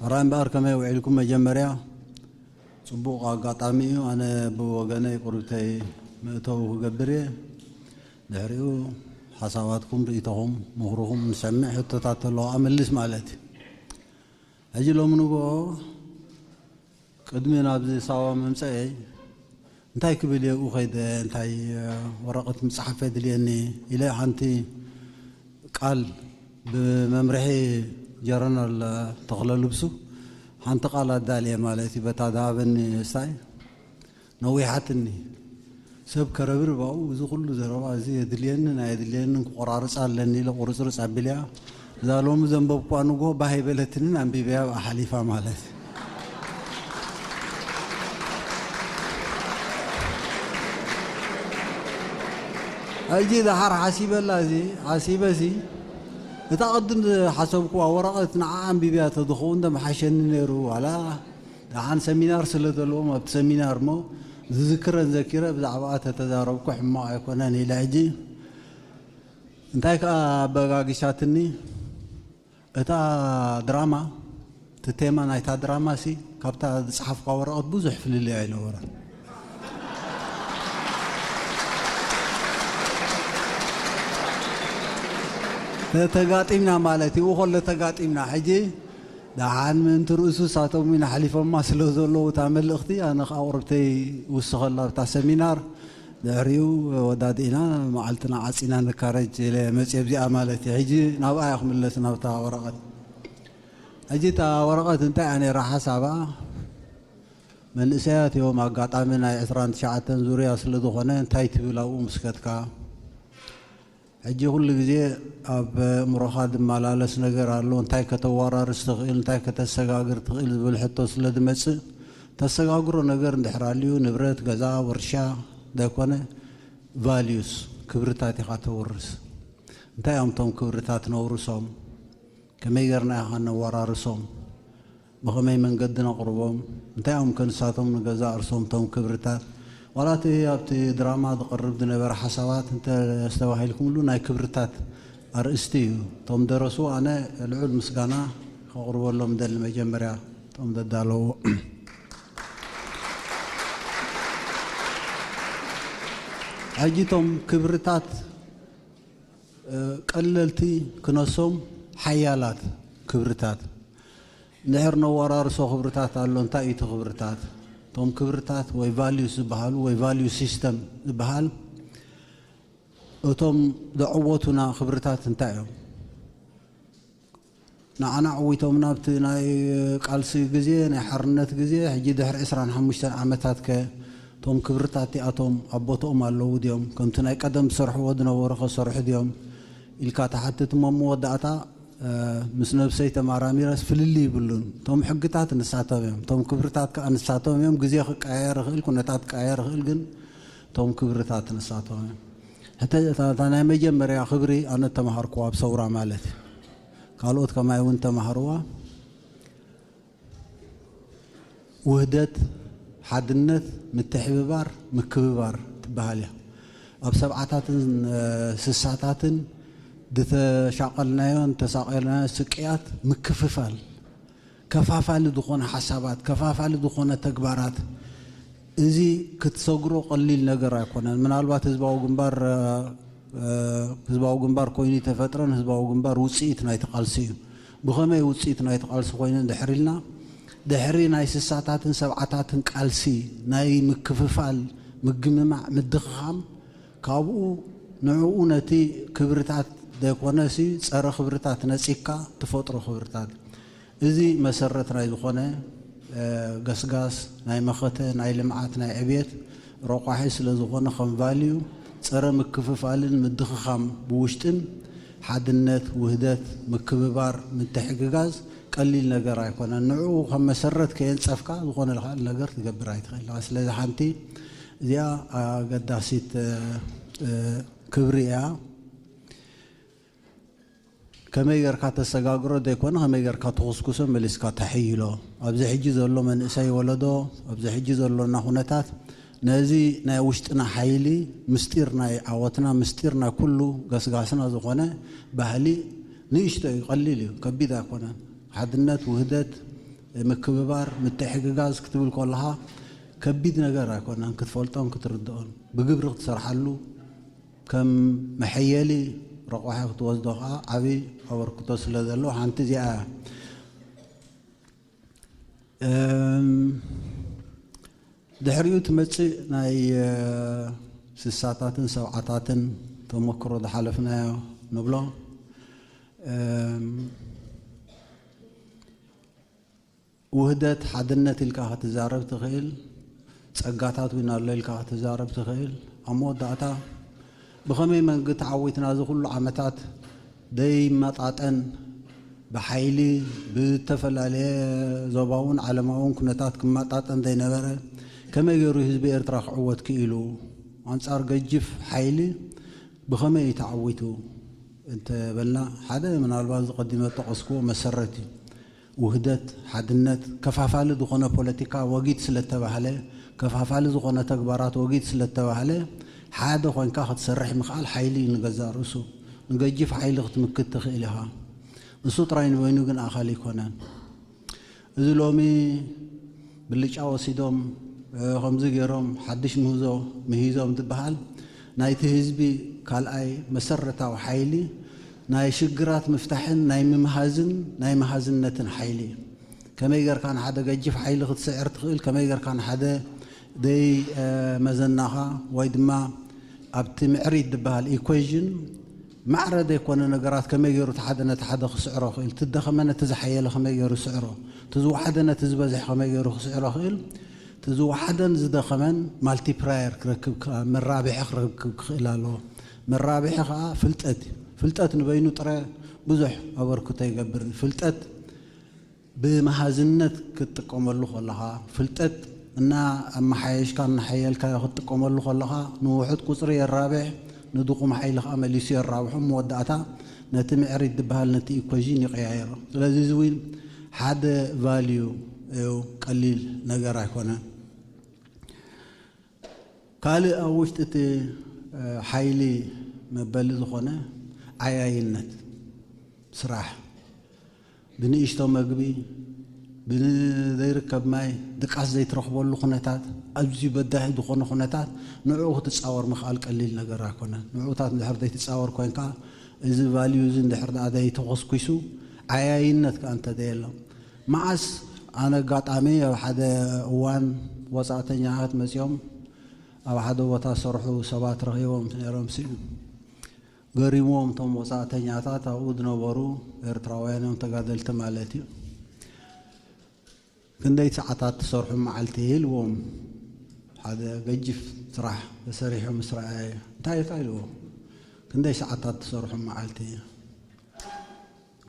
ሕራይ እምበኣር ከመይ ውዒልኩም? መጀመርያ ጽቡቕ ኣጋጣሚ እዩ። ኣነ ብወገነይ ቁርብተይ መእተዊ ክገብር እየ። ድሕሪኡ ሓሳባትኩም፣ ርእይቶኹም፣ ምኽርኹም ንሰምዕ፣ ሕቶታት ተለዋ እምልስ ማለት እዩ። ሕጂ ሎሚ ንግሆ ቅድሚ ናብዚ ሳዋ ምምጸኤይ እንታይ ክብል እየ ኣብኡ ከይደ፣ እንታይ ወረቐት ምጽሓፍ የድልየኒ ኢለ ሓንቲ ቃል ብመምርሒ ጀረናል ተኽለ ልብሱ ሓንቲ ቃል ኣዳልየ ማለት እዩ። በታ ዝሃበኒ ስታይ ነዊሓትኒ። ሰብ ከረብርብ ኣብኡ እዚ ኩሉ ዘረባ እዚ የድልየንን ኣየድልየንን ክቆራርጻ ኣለኒ ኢለ ቁርጽርጽ ኣቢለያ። እዛ ሎሚ ዘንበብኳ ንግሆ ባህ ኣይበለትንን ኣንቢበያ ብኣ ሓሊፋ ማለት እዩ። ሕጂ ደሓር ሓሲበላ እዚ ሓሲበ እዚ እታ ቅድም ዝሓሰብኩዋ ወረቐት ንዓ ኣንቢብያ ተዝኸውን ደምሓሸኒ ነይሩ። ዋላ ደሓን ሰሚናር ስለ ዘለዎም ኣብቲ ሰሚናር እሞ ዝዝክረን ዘኪረ ብዛዕባኣ ተተዛረብኩ ሕማቕ ኣይኮነን ኢለ። ሕጂ እንታይ ከኣ ኣበጋጊሳትኒ፣ እታ ድራማ፣ እቲ ቴማ ናይታ ድራማ ሲ ካብታ ዝጸሓፍኳ ወረቐት ብዙሕ ፍልልይ ኣይነበሮን። ተ-፣ ተጋጢምና ማለት እዩ፣ ከሎ ተጋጢምና። ሕጂ ደሓን ምእንቲ ርእሱ ሳቶም ኢና ሓሊፎማ ስለ ዘለዉ እታ መልእኽቲ፣ ኣነ ከኣ ቁርብተይ ውስኸላ ኣብታ ሰሚናር፣ ድሕሪኡ ወዳዲእና መዓልትና ዓጺና ንካረጅ ኢለ መጽየ ኣብዚኣ ማለት እዩ። ሕጂ ናብኣ እያ ክምለስ ናብታ ወረቐት። ሕጂ እታ ወረቐት እንታይ እያ ነይራ ሓሳባ? መንእሰያት እዮም፣ ኣጋጣሚ ናይ ዕስራን ትሽዓተን ዙርያ ስለ ዝኾነ እንታይ ትብል ኣብኡ ምስ ከድካ። ሕጂ ኩሉ ግዜ ኣብ ኣእምሮኻ ዝመላለስ ነገር ኣሎ። እንታይ ከተወራርስ ትኽእል፣ እንታይ ከተሰጋግር ትኽእል ዝብል ሕቶ ስለ ዝመጽእ፣ ተሰጋግሮ ነገር እንድሕር ኣልዩ ንብረት፣ ገዛ፣ ውርሻ ዘይኮነ ቫልዩስ፣ ክብርታት ኢኻ ተውርስ። እንታይ እዮም እቶም ክብርታት ነውርሶም? ከመይ ጌርና ኢኻ ነወራርሶም? ብኸመይ መንገዲ ነቕርቦም? እንታይ እዮም ከ ንሳቶም ንገዛእ ርእሶም እቶም ክብርታት? ዋላ እቲ ኣብቲ ድራማ ዝቐርብ ዝነበረ ሓሳባት እንተ ኣስተባሂልኩምሉ ናይ ክብርታት ኣርእስቲ እዩ። እቶም ደረሱ ኣነ ልዑል ምስጋና ከቕርበሎም እደሊ መጀመርያ እቶም ዘዳለዎ። ሕጂ እቶም ክብርታት ቀለልቲ ክነሶም ሓያላት ክብርታት። እንድሕር ነወራርሶ ክብርታት ኣሎ፣ እንታይ እዩ እቲ ክብርታት? እቶም ክብርታት ወይ ቫልዩስ ዝበሃሉ ወይ ቫልዩ ሲስተም ዝበሃል እቶም ዘዕወቱና ክብርታት እንታይ እዮም? ንዓና ዕዊቶም ናብቲ ናይ ቃልሲ ግዜ፣ ናይ ሓርነት ግዜ፣ ሕጂ ድሕሪ ዕስራን ሓሙሽተን ዓመታት ከ እቶም ክብርታት እቲኣቶም ኣብ ቦትኦም ኣለዉ ድዮም? ከምቲ ናይ ቀደም ዝሰርሕዎ ዝነበሩ ከሰርሑ ድዮም? ኢልካ ትሓትት እሞ ኣብ መወዳእታ፣ እ፣ ምስ ነብሰይ ተመራሚረስ ፍልልይ ይብሉን። እቶም ሕግታት ንሳቶም እዮም፣ እቶም ክብርታት ከኣ ንሳቶም እዮም። ግዜ ክቀያየር ይኽእል፣ ኩነታት ክቀያየር ይኽእል፣ ግን እቶም ክብርታት ንሳቶም እዮም። ሕተ-፣ እታ፣ እታ ናይ መጀመርያ ክብሪ ኣነ ተማሃርኩዋ ኣብ ሰውራ ማለት እዩ። ካልኦት ከማይ እውን ተማሃርዋ። ውህደት፣ ሓድነት፣ ምትሕብባር፣ ምክብባር ትበሃል እያ። ኣብ ሰብዓታትን፣ እ፣ ስሳታትን ዝተሻቐልናዮን ተሳቐልናዮ ስቅያት ምክፍፋል፣ ከፋፋሊ ዝኾነ ሓሳባት፣ ከፋፋሊ ዝኾነ ተግባራት፣ እዚ ክትሰግሮ ቀሊል ነገር ኣይኮነን። ምናልባት ህዝባዊ ግንባር፣ እ፣ እ፣ ህዝባዊ ግንባር ኮይኑ ተፈጥረን ህዝባዊ ግንባር ውጽኢት ናይቲ ቃልሲ እዩ። ብኸመይ ውጽኢት ናይቲ ቃልሲ ኮይኑ እንድሕር ኢልና፣ ድሕሪ ናይ ስሳታትን ሰብዓታትን ቃልሲ ናይ ምክፍፋል፣ ምግምማዕ፣ ምድኽኻም፣ ካብኡ ንዕኡ ነቲ ክብርታት ዘይኮነሲ ጸረ ክብርታት ነጺግካ ትፈጥሮ ክብርታት። እዚ መሰረት ናይ ዝኾነ፣ እ፣ ገስጋስ ናይ መኸተ፣ ናይ ልምዓት፣ ናይ ዕብየት ረቋሒ ስለ ዝኾነ ከም ቫልዩ ጸረ ምክፍፋልን ምድኽኻም ብውሽጥን ሓድነት፣ ውህደት፣ ምክብባር፣ ምትሕግጋዝ ቀሊል ነገር ኣይኮነን። ንዕኡ ከም መሰረት ከየንጸፍካ ዝኾነ ካልእ ነገር ትገብር ኣይትኽእል ኢኻ። ስለዚ ሓንቲ እዚኣ ኣገዳሲት፣ እ፣ እ፣ ክብሪ እያ። ከመይ ጌርካ ተሰጋግሮ ዘይኮነ፣ ከመይ ጌርካ ትኹስኩሶ፣ መሊስካ ተሕይሎ። ኣብዚ ሕጂ ዘሎ መንእሰይ ወለዶ፣ ኣብዚ ሕጂ ዘሎና ኩነታት፣ ነዚ ናይ ውሽጥና ሓይሊ፣ ምስጢር ናይ ዓወትና፣ ምስጢር ናይ ኩሉ ገስጋስና ዝኾነ ባህሊ ንእሽቶ እዩ፣ ቀሊል እዩ፣ ከቢድ ኣይኮነን። ሓድነት፣ ውህደት፣ ምክብባር፣ ምትሕግጋዝ ክትብል ከለኻ ከቢድ ነገር ኣይኮነን፣ ክትፈልጦን ክትርድኦን። ብግብሪ ክትሰርሓሉ፣ ከም መሐየሊ ረቋሒ ክትወስዶ ከዓ ዓብዪ ኣበርክቶ ስለ ዘለዎ ሓንቲ እዚኣ እያ። እም፣ ድሕሪኡ ትመጽእ ናይ፣ እ፣ ስሳታትን ሰብዓታትን ተመክሮ ዝሓለፍናዮ ንብሎ። እም፣ ውህደት፣ ሓድነት ኢልካ ክትዛረብ ትኽእል፣ ጸጋታት እውን ኣሎ ኢልካ ክትዛረብ ትኽእል። ኣብ መወዳእታ ብኸመይ መንገዲ ተዓዊትና እዚ ኩሉ ዓመታት ደይመጣጠን፣ ብሓይሊ ብዝተፈላለየ ዞባውን ዓለማውን ኩነታት ክመጣጠን ዘይነበረ፣ ከመይ ገይሩ ህዝቢ ኤርትራ ክዕወት ክኢሉ? ኣንጻር ገጅፍ ሓይሊ ብኸመይ እዩ ተዓዊቱ እንተበልና፣ ሓደ ምናልባት ዝቐዲመ ጠቐስክዎ መሰረት እዩ። ውህደት፣ ሓድነት፣ ከፋፋሊ ዝኾነ ፖለቲካ ወጊድ ስለተባህለ፣ ከፋፋሊ ዝኾነ ተግባራት ወጊድ ስለተባህለ፣ ሓደ ኮይንካ ክትሰርሕ ምኽኣል ሓይሊ እዩ ንገዛእ ርእሱ። ንገጅፍ ሓይሊ ክትምክት ትኽእል ኢኻ። ንሱ ጥራይ ንበይኑ ግን ኣኻሊ ኣይኮነን። እዚ ሎሚ ብልጫ ወሲዶም፣ እ፣ ከምዚ ገይሮም ሓድሽ ምህዞ ምሂዞም ዝበሃል ናይቲ ህዝቢ ካልኣይ መሰረታዊ ሓይሊ ናይ ሽግራት ምፍታሕን ናይ ምምሃዝን ናይ መሃዝነትን ሓይሊ እዩ። ከመይ ጌርካ ንሓደ ገጅፍ ሓይሊ ክትስዕር ትኽእል? ከመይ ጌርካ ንሓደ ደይ፣ እ፣ መዘናኻ ወይ ድማ ኣብቲ ምዕሪት ዝበሃል ኢኩዌዥን ማዕረ ዘይኮነ ነገራት ከመይ ገይሩ እቲ ሓደ ነቲ ሓደ ክስዕሮ ክእል? እቲ ዝደኸመ ነቲ ዝሓየለ ከመይ ገይሩ ይስዕሮ? እቲ ዝወሓደ ነቲ ዝበዝሐ ከመይ ገይሩ ክስዕሮ ክእል? እቲ ዝወሓደን ዝደኸመን ማልቲፕላየር ክረክብ ከ-፣ መራብሒ ክረክብ ክኽእል ኣለዎ። መራብሒ ከኣ ፍልጠት እዩ። ፍልጠት ንበይኑ ጥረ ብዙሕ ኣበርክቶ ይገብርን። ፍልጠት ብመሃዝነት ክትጥቀመሉ ከለኻ፣ ፍልጠት እና ኣመሓየሽካ እናሓየልካዮ ክትጥቀመሉ ከለኻ፣ ንውሑድ ቁጽሪ የራብሕ፣ ንድኹም ሓይሊ ከኣ መሊሱ የራብሖ። መወዳእታ ነቲ ምዕሪት ዝበሃል ነቲ ኢኩዌዥን ይቀያየሮ። ስለዚ እዚ እውን ሓደ ቫልዩ እዩ፣ ቀሊል ነገር ኣይኮነን። ካልእ ኣብ ውሽጢ እቲ፣ እ፣ ሓይሊ መበሊ ዝኾነ ዓያይነት ስራሕ፣ ብንእሽቶ መግቢ፣ ብዘይርከብ ማይ፣ ድቃስ ዘይትረኽበሉ ኩነታት፣ ኣዝዩ በዳሂ ዝኾነ ኩነታት፣ ንዕኡ ክትጻወር ምኽኣል ቀሊል ነገር ኣይኮነን። ንዕኡታት እንድሕር ዘይትጻወር ኮይንካ፣ እዚ ቫልዩ እዚ እንድሕር ደኣ ዘይተኾስኲሱ፣ ዓያይነት ከኣ እንተዘየሎ። መዓስ ኣነ ኣጋጣሚ ኣብ ሓደ እዋን ወጻእተኛታት መጺኦም ኣብ ሓደ ቦታ ዝሰርሑ ሰባት ረኺቦም ነይሮም ሲ፣ ገሪምዎም እቶም ወጻእተኛታት ኣብኡ ዝነበሩ ኤርትራውያን እዮም፣ ተጋደልቲ ማለት እዩ። "ክንደይ ሰዓታት ትሰርሑ መዓልቲ?" ኢልዎም። ሓደ ገጅፍ ስራሕ ተሰሪሑ ምስ ረኣየ፣ "እንታይ ኢልካ?" ኢልዎ። "ክንደይ ሰዓታት ትሰርሑ መዓልቲ?"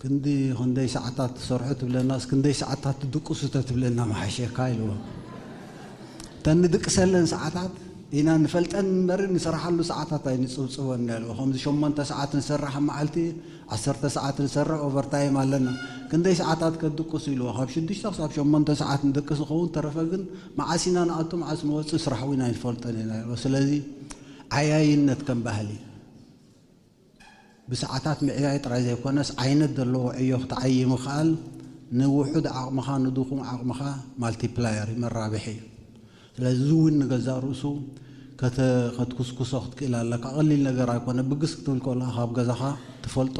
"ክንዲ ክንደይ ሰዓታት ትሰርሑ ትብለናስ ክንደይ ሰዓታት ትድቅሱ ተትብለና መሓሸካ?" ኢልዎ። "እተን ንድቅሰለን ሰዓታት ኢና ንፈልጠን እምበር ንሰርሓሉ ሰዓታት ኣይንጽብጽቦን" ኢልዎ። "ከምዚ ሸሞንተ ሰዓት ንሰርሕ ኣብ መዓልቲ፣ ዓሰርተ ሰዓት ንሰርሕ፣ ኦቨርታይም ኣለና። ክንደይ ሰዓታት ከድቅሱ?" ኢልዎ። "ካብ ሽዱሽተ ክሳብ ሸሞንተ ሰዓት ንድቅስ ይኸውን፣ ተረፈ ግን መዓስ ኢና ንኣቱ፣ መዓስ ንወጽእ፣ ስራሕ እውን ኣይንፈልጦን ኢና" ኢልዎ። ስለዚ ዓያይነት ከም ባህሊ ብሰዓታት ምዕያይ ጥራይ ዘይኮነስ፣ ዓይነት ዘለዎ ዕዮ ክትዓዪ ምኽኣል፣ ንውሑድ ዓቕምኻ፣ ንድኹም ዓቕምኻ ማልቲፕላየር እዩ፣ መራብሒ እዩ። ስለዚ፣ እዚ እውን ንገዛእ ርእሱ ከተ-፣ ከትኩስኩሶ ክትክእል ኣለካ። ቀሊል ነገር ኣይኮነ። ብግስ ክትብል ከለኻ፣ ካብ ገዛኻ ትፈልጦ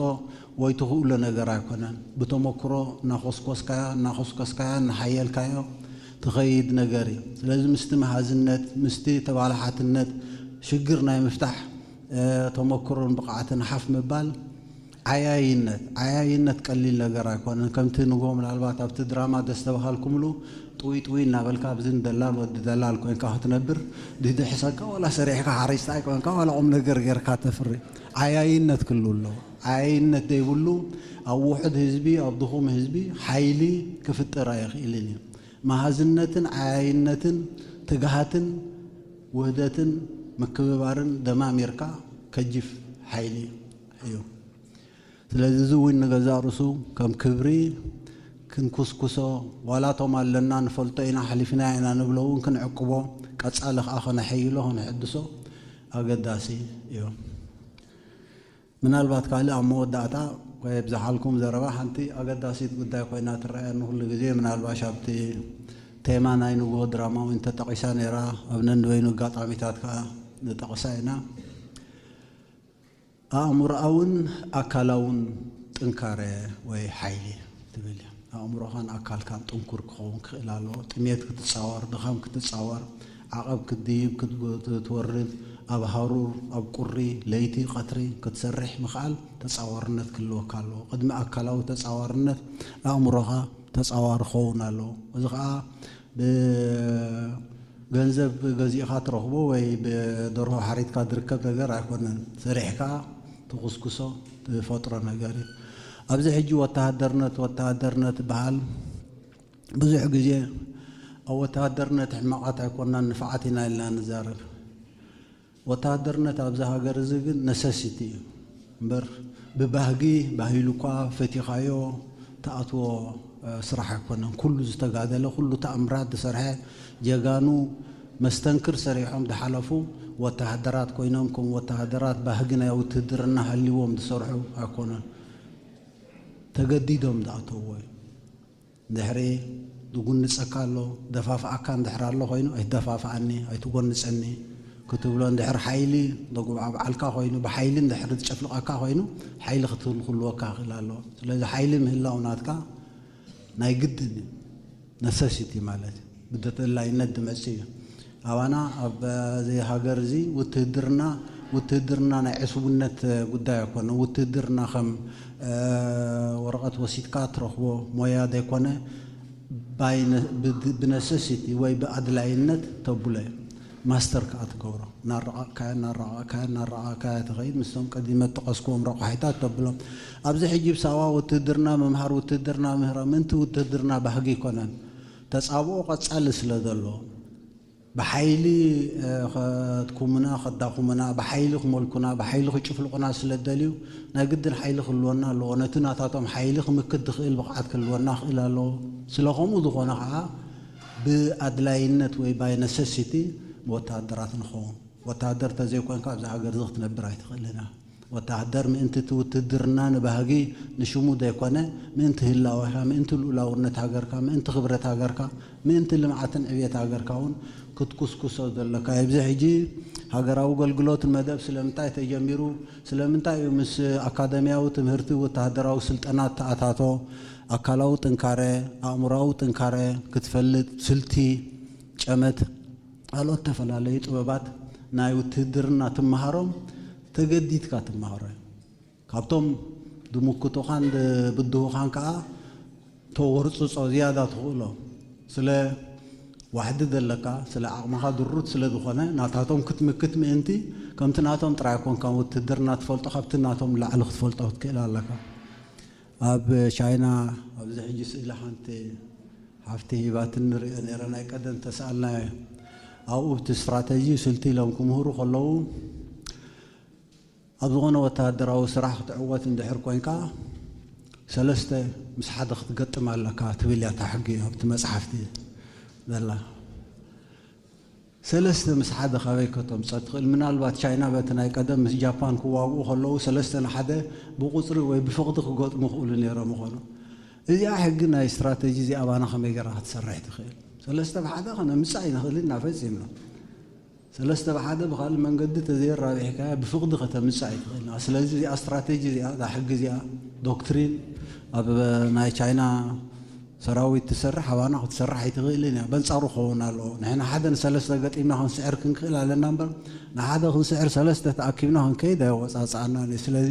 ወይ ትኽእሎ ነገር ኣይኮነን። ብተመክሮ እናኾስኮስካያ፣ እናኾስኮስካያ፣ እናሓየልካዮ ትኸይድ ነገር እዩ። ስለዚ፣ ምስቲ መሃዝነት፣ ምስቲ ተባላሓትነት፣ ሽግር ናይ ምፍታሕ እ፣ ተመክሮን ብቕዓትን ሓፍ ምባል ዓያይነት፣ ዓያይነት ቀሊል ነገር ኣይኮነን። ከምቲ ንጎ ምናልባት ኣብቲ ድራማ ደስተባሃልኩምሉ ጥውይ ጥውይ እናበልካ ኣብዚ ንደላል ወዲ ደላል ኮይንካ ክትነብር፣ ድድሕሰካ ዋላ ሰሪሕካ ሓረስታይ ኮይንካ ዋላ ቁም ነገር ጌርካ ተፍሪ። ዓያይነት ክህሉ ኣለዎ። ዓያይነት ዘይብሉ ኣብ ውሑድ ህዝቢ፣ ኣብ ድኹም ህዝቢ ሓይሊ ክፍጥር ኣይኽእልን እዩ። መሃዝነትን ዓያይነትን ትግሃትን ውህደትን ምክብባርን ደማሚርካ ከጅፍ ሓይሊ እዩ። ስለዚ እዚ እውን ንገዛእ ርእሱ ከም ክብሪ ክንኩስኩሶ፣ ዋላ እቶም ኣለና ንፈልጦ ኢና ሓሊፍና ኢና ንብሎ እውን ክንዕቅቦ፣ ቀጻሊ ከኣ ከነሐይሎ ከነሐድሶ ኣገዳሲ እዩ። ምናልባት ካልእ ኣብ መወዳእታ ኮይ ብዝሓልኩም ዘረባ ሓንቲ ኣገዳሲት ጉዳይ ኮይና ትረኣየኒ ኩሉ ግዜ። ምናልባሽ ኣብቲ ቴማ ናይ ንግሆ ድራማ እውን ተጠቒሳ ነይራ፣ ኣብ ነንበይኑ ኣጋጣሚታት ከዓ ንጠቕሳ ኢና። ኣእምሮኣውን ኣካላውን ጥንካረ ወይ ሓይሊ ትብል እያ። ኣእምሮኻን ኣካልካን ጥንኩር ክኸውን ክኽእል ኣለዎ። ጥሜት ክትጻወር፣ ድኻም ክትጻወር፣ ዓቐብ ክትድይብ፣ ክትወርድ፣ ኣብ ሃሩር፣ ኣብ ቁሪ፣ ለይቲ፣ ቀትሪ ክትሰርሕ ምኽኣል ተጻዋርነት ክህልወካ ኣለዎ። ቅድሚ ኣካላዊ ተጻዋርነት ኣእምሮኻ ተጻዋሪ ክኸውን ኣለዎ። እዚ ኸኣ ብገንዘብ ገዚእኻ ትረኽቦ ወይ ብደርሆ ሓሪድካ ዝርከብ ነገር ኣይኮነን። ሰሪሕካ ትኹስኩሶ ትፈጥሮ ነገር እዩ። ኣብዚ ሕጂ ወተሃደርነት፣ ወተሃደርነት በሃል ብዙሕ ግዜ ኣብ ወተሃደርነት ሕማቓት ኣይኮናን፣ ንፋዓት ኢና ኢልና ንዛረብ። ወተሃደርነት ኣብዚ ሃገር እዚ ግን ነሰሲቲ እዩ እምበር፣ ብባህጊ ባሂሉ እኳ ፈቲኻዮ ትኣትዎ ስራሕ ኣይኮነን። ኩሉ ዝተጋደለ፣ ኩሉ ተኣምራት ዝሰርሐ፣ ጀጋኑ መስተንክር ሰሪሖም ዝሓለፉ ወተሃደራት ኮይኖም፣ ከም ወተሃደራት ባህጊ ናይ ውትህድርና ሃልይዎም ዝሰርሑ ኣይኮነን። ተገዲዶም ዝኣተውዎ እዩ። ድሕሪ ዝጉንጸካ ኣሎ፣ ደፋፍኣካ እንድሕር ኣሎ ኮይኑ፣ ኣይትደፋፍኣኒ፣ ኣይትጎንጸኒ ክትብሎ፣ እንድሕር ሓይሊ ደጉብዓ በዓልካ ኮይኑ፣ ብሓይሊ እንድሕር ዝጨፍልቐካ ኮይኑ፣ ሓይሊ ክትህሉ ክህልወካ ይኽእል ኣሎ። ስለዚ ሓይሊ ምህላው ናትካ ናይ ግድን እዩ። ነሰሲቲ ማለት እዩ። ብተደላይነት ዝመጽእ እዩ። ኣባና ኣብዚ ሃገር እዚ ውትህድርና፣ ውትህድርና ናይ ዕስቡነት ጉዳይ ኣይኮነ። ውትህድርና ከም፣ እ፣ ወረቐት ወሲድካ ትረኽቦ ሞያ ዘይኮነ፣ ባይ ነ-፣ ብ-፣ ብነሰሲቲ ወይ ብኣድላይነት ተብሎ እዩ። ማስተር ከኣ ትገብሮ። እናረቐቕካዮ፣ እናረቐቕካዮ፣ እናረቐቕካዮ ትኸይድ። ምስቶም ቀዲመ እጠቐስክዎም ረቋሒታት ተብሎም። ኣብዚ ሕጂ ብሳዋ ውትህድርና ምምሃር፣ ውትህድርና ምህራ፣ ምእንቲ ውትህድርና ባህጊ ኣይኮነን። ተጻብኦ ቀጻሊ ስለ ዘሎ፣ ብሓይሊ፣ እ፣ ከድኩሙና፣ ከዳኹሙና፣ ብሓይሊ ክመልኩና፣ ብሓይሊ ክጭፍልቑና ስለ ዝደልዩ፣ ናይ ግድን ሓይሊ ክህልወና ኣለዎ። ነቲ ናታቶም ሓይሊ ክምክት ዝኽእል ብቕዓት ክህልወና ክእል ኣለዎ። ስለ ከምኡ ዝኾነ ኸዓ፣ ብኣድላይነት ወይ ባይ ነሰሲቲ ወተሃደራት ንኸውን። ወተሃደር ተዘይኮንካ ኣብዚ ሃገር እዚ ክትነብር ኣይትኽእልን ኢኻ። ወተሃደር ምእንቲ እቲ ውትህድርና ንባህጊ ንሽሙ ዘይኮነ፣ ምእንቲ ህላወኻ፣ ምእንቲ ልኡላውነት ሃገርካ፣ ምእንቲ ክብረት ሃገርካ፣ ምእንቲ ልምዓትን ዕብየት ሃገርካ እውን ክትኩስኩሶ ዘለካ። ኣብዚ ሕጂ ሃገራዊ ኣገልግሎት መደብ ስለምንታይ ተጀሚሩ? ስለምንታይ እዩ ምስ ኣካደምያዊ ትምህርቲ ወተሃደራዊ ስልጠና ተኣታቶ? ኣካላዊ ጥንካረ፣ ኣእምሮኣዊ ጥንካረ ክትፈልጥ፣ ስልቲ፣ ጨመት፣ ካልኦት ዝተፈላለዩ ጥበባት ናይ ውትህድርና ትመሃሮም፣ ተገዲድካ ትመሃሮ። ካብቶም ድምክቱኻን ድብድሁኻን ከኣ ተወርጽጾ ዝያዳ ትኽእሎ። ስለ ዋሕዲ ዘለካ፣ ስለ ዓቕምኻ ድሩት ስለ ዝኾነ፣ ናታቶም ክትምክት ምእንቲ፣ ከምቲ ናቶም ጥራይ ኣይኮንካን ውትህድርና ትፈልጦ፣ ካብቲ ናቶም ንላዕሊ ክትፈልጦ ክትክእል ኣለካ። ኣብ ቻይና ኣብዚ ሕጂ ስእሊ ሓንቲ ሓፍቲ ሂባትን ንሪኦ ነይረ፣ ናይ ቀደም ተሰኣልናዮ። ኣብኡ ብቲ ስትራተጂ ስልቲ ኢሎም ክምህሩ ከለዉ፣ ኣብ ዝኾነ ወተሃደራዊ ስራሕ ክትዕወት እንድሕር ኮንካ፣ ሰለስተ ምስ ሓደ ክትገጥም ኣለካ ትብል እያ እታ ሕጊ ኣብቲ መጽሓፍቲ ዘላ። ሰለስተ ምስ ሓደ ካበይ ከተምጽኦ ትኽእል? ምናልባት ቻይና በቲ ናይ ቀደም ምስ ጃፓን ክዋግኡ ከለዉ፣ ሰለስተ ንሓደ ብቁጽሪ ወይ ብፍቕዲ ክገጥሙ ይኽእሉ ነይሮም ይኾኑ። እዚኣ ሕጊ ናይ ስትራተጂ እዚኣ ኣባና ከመይ ገይራ ክትሰርሕ ትኽእል? ሰለስተ ብሓደ ከነምጽእ ኣይንኽእልን ኢና ፈጺምና። ሰለስተ ብሓደ ብኻልእ መንገዲ ተዘየራቢሕካያ ብፍቕዲ ከተምጽእ ኣይትኽእልን። ስለዚ እዚኣ ስትራተጂ እዚኣ፣ እዛ ሕጊ እዚኣ፣ ዶክትሪን ኣብ ናይ ቻይና ሰራዊት ትሰርሕ፣ ኣባና ክትሰርሕ ኣይትኽእልን እያ። በንጻሩ ክኸውን ኣለዎ። ንሕና ሓደ ንሰለስተ ገጢምና ክንስዕር ክንክእል ኣለና እምበር፣ ንሓደ ክንስዕር ሰለስተ ተኣኪብና ክንከይድ ኣየወጻጽኣናን እዩ። ስለዚ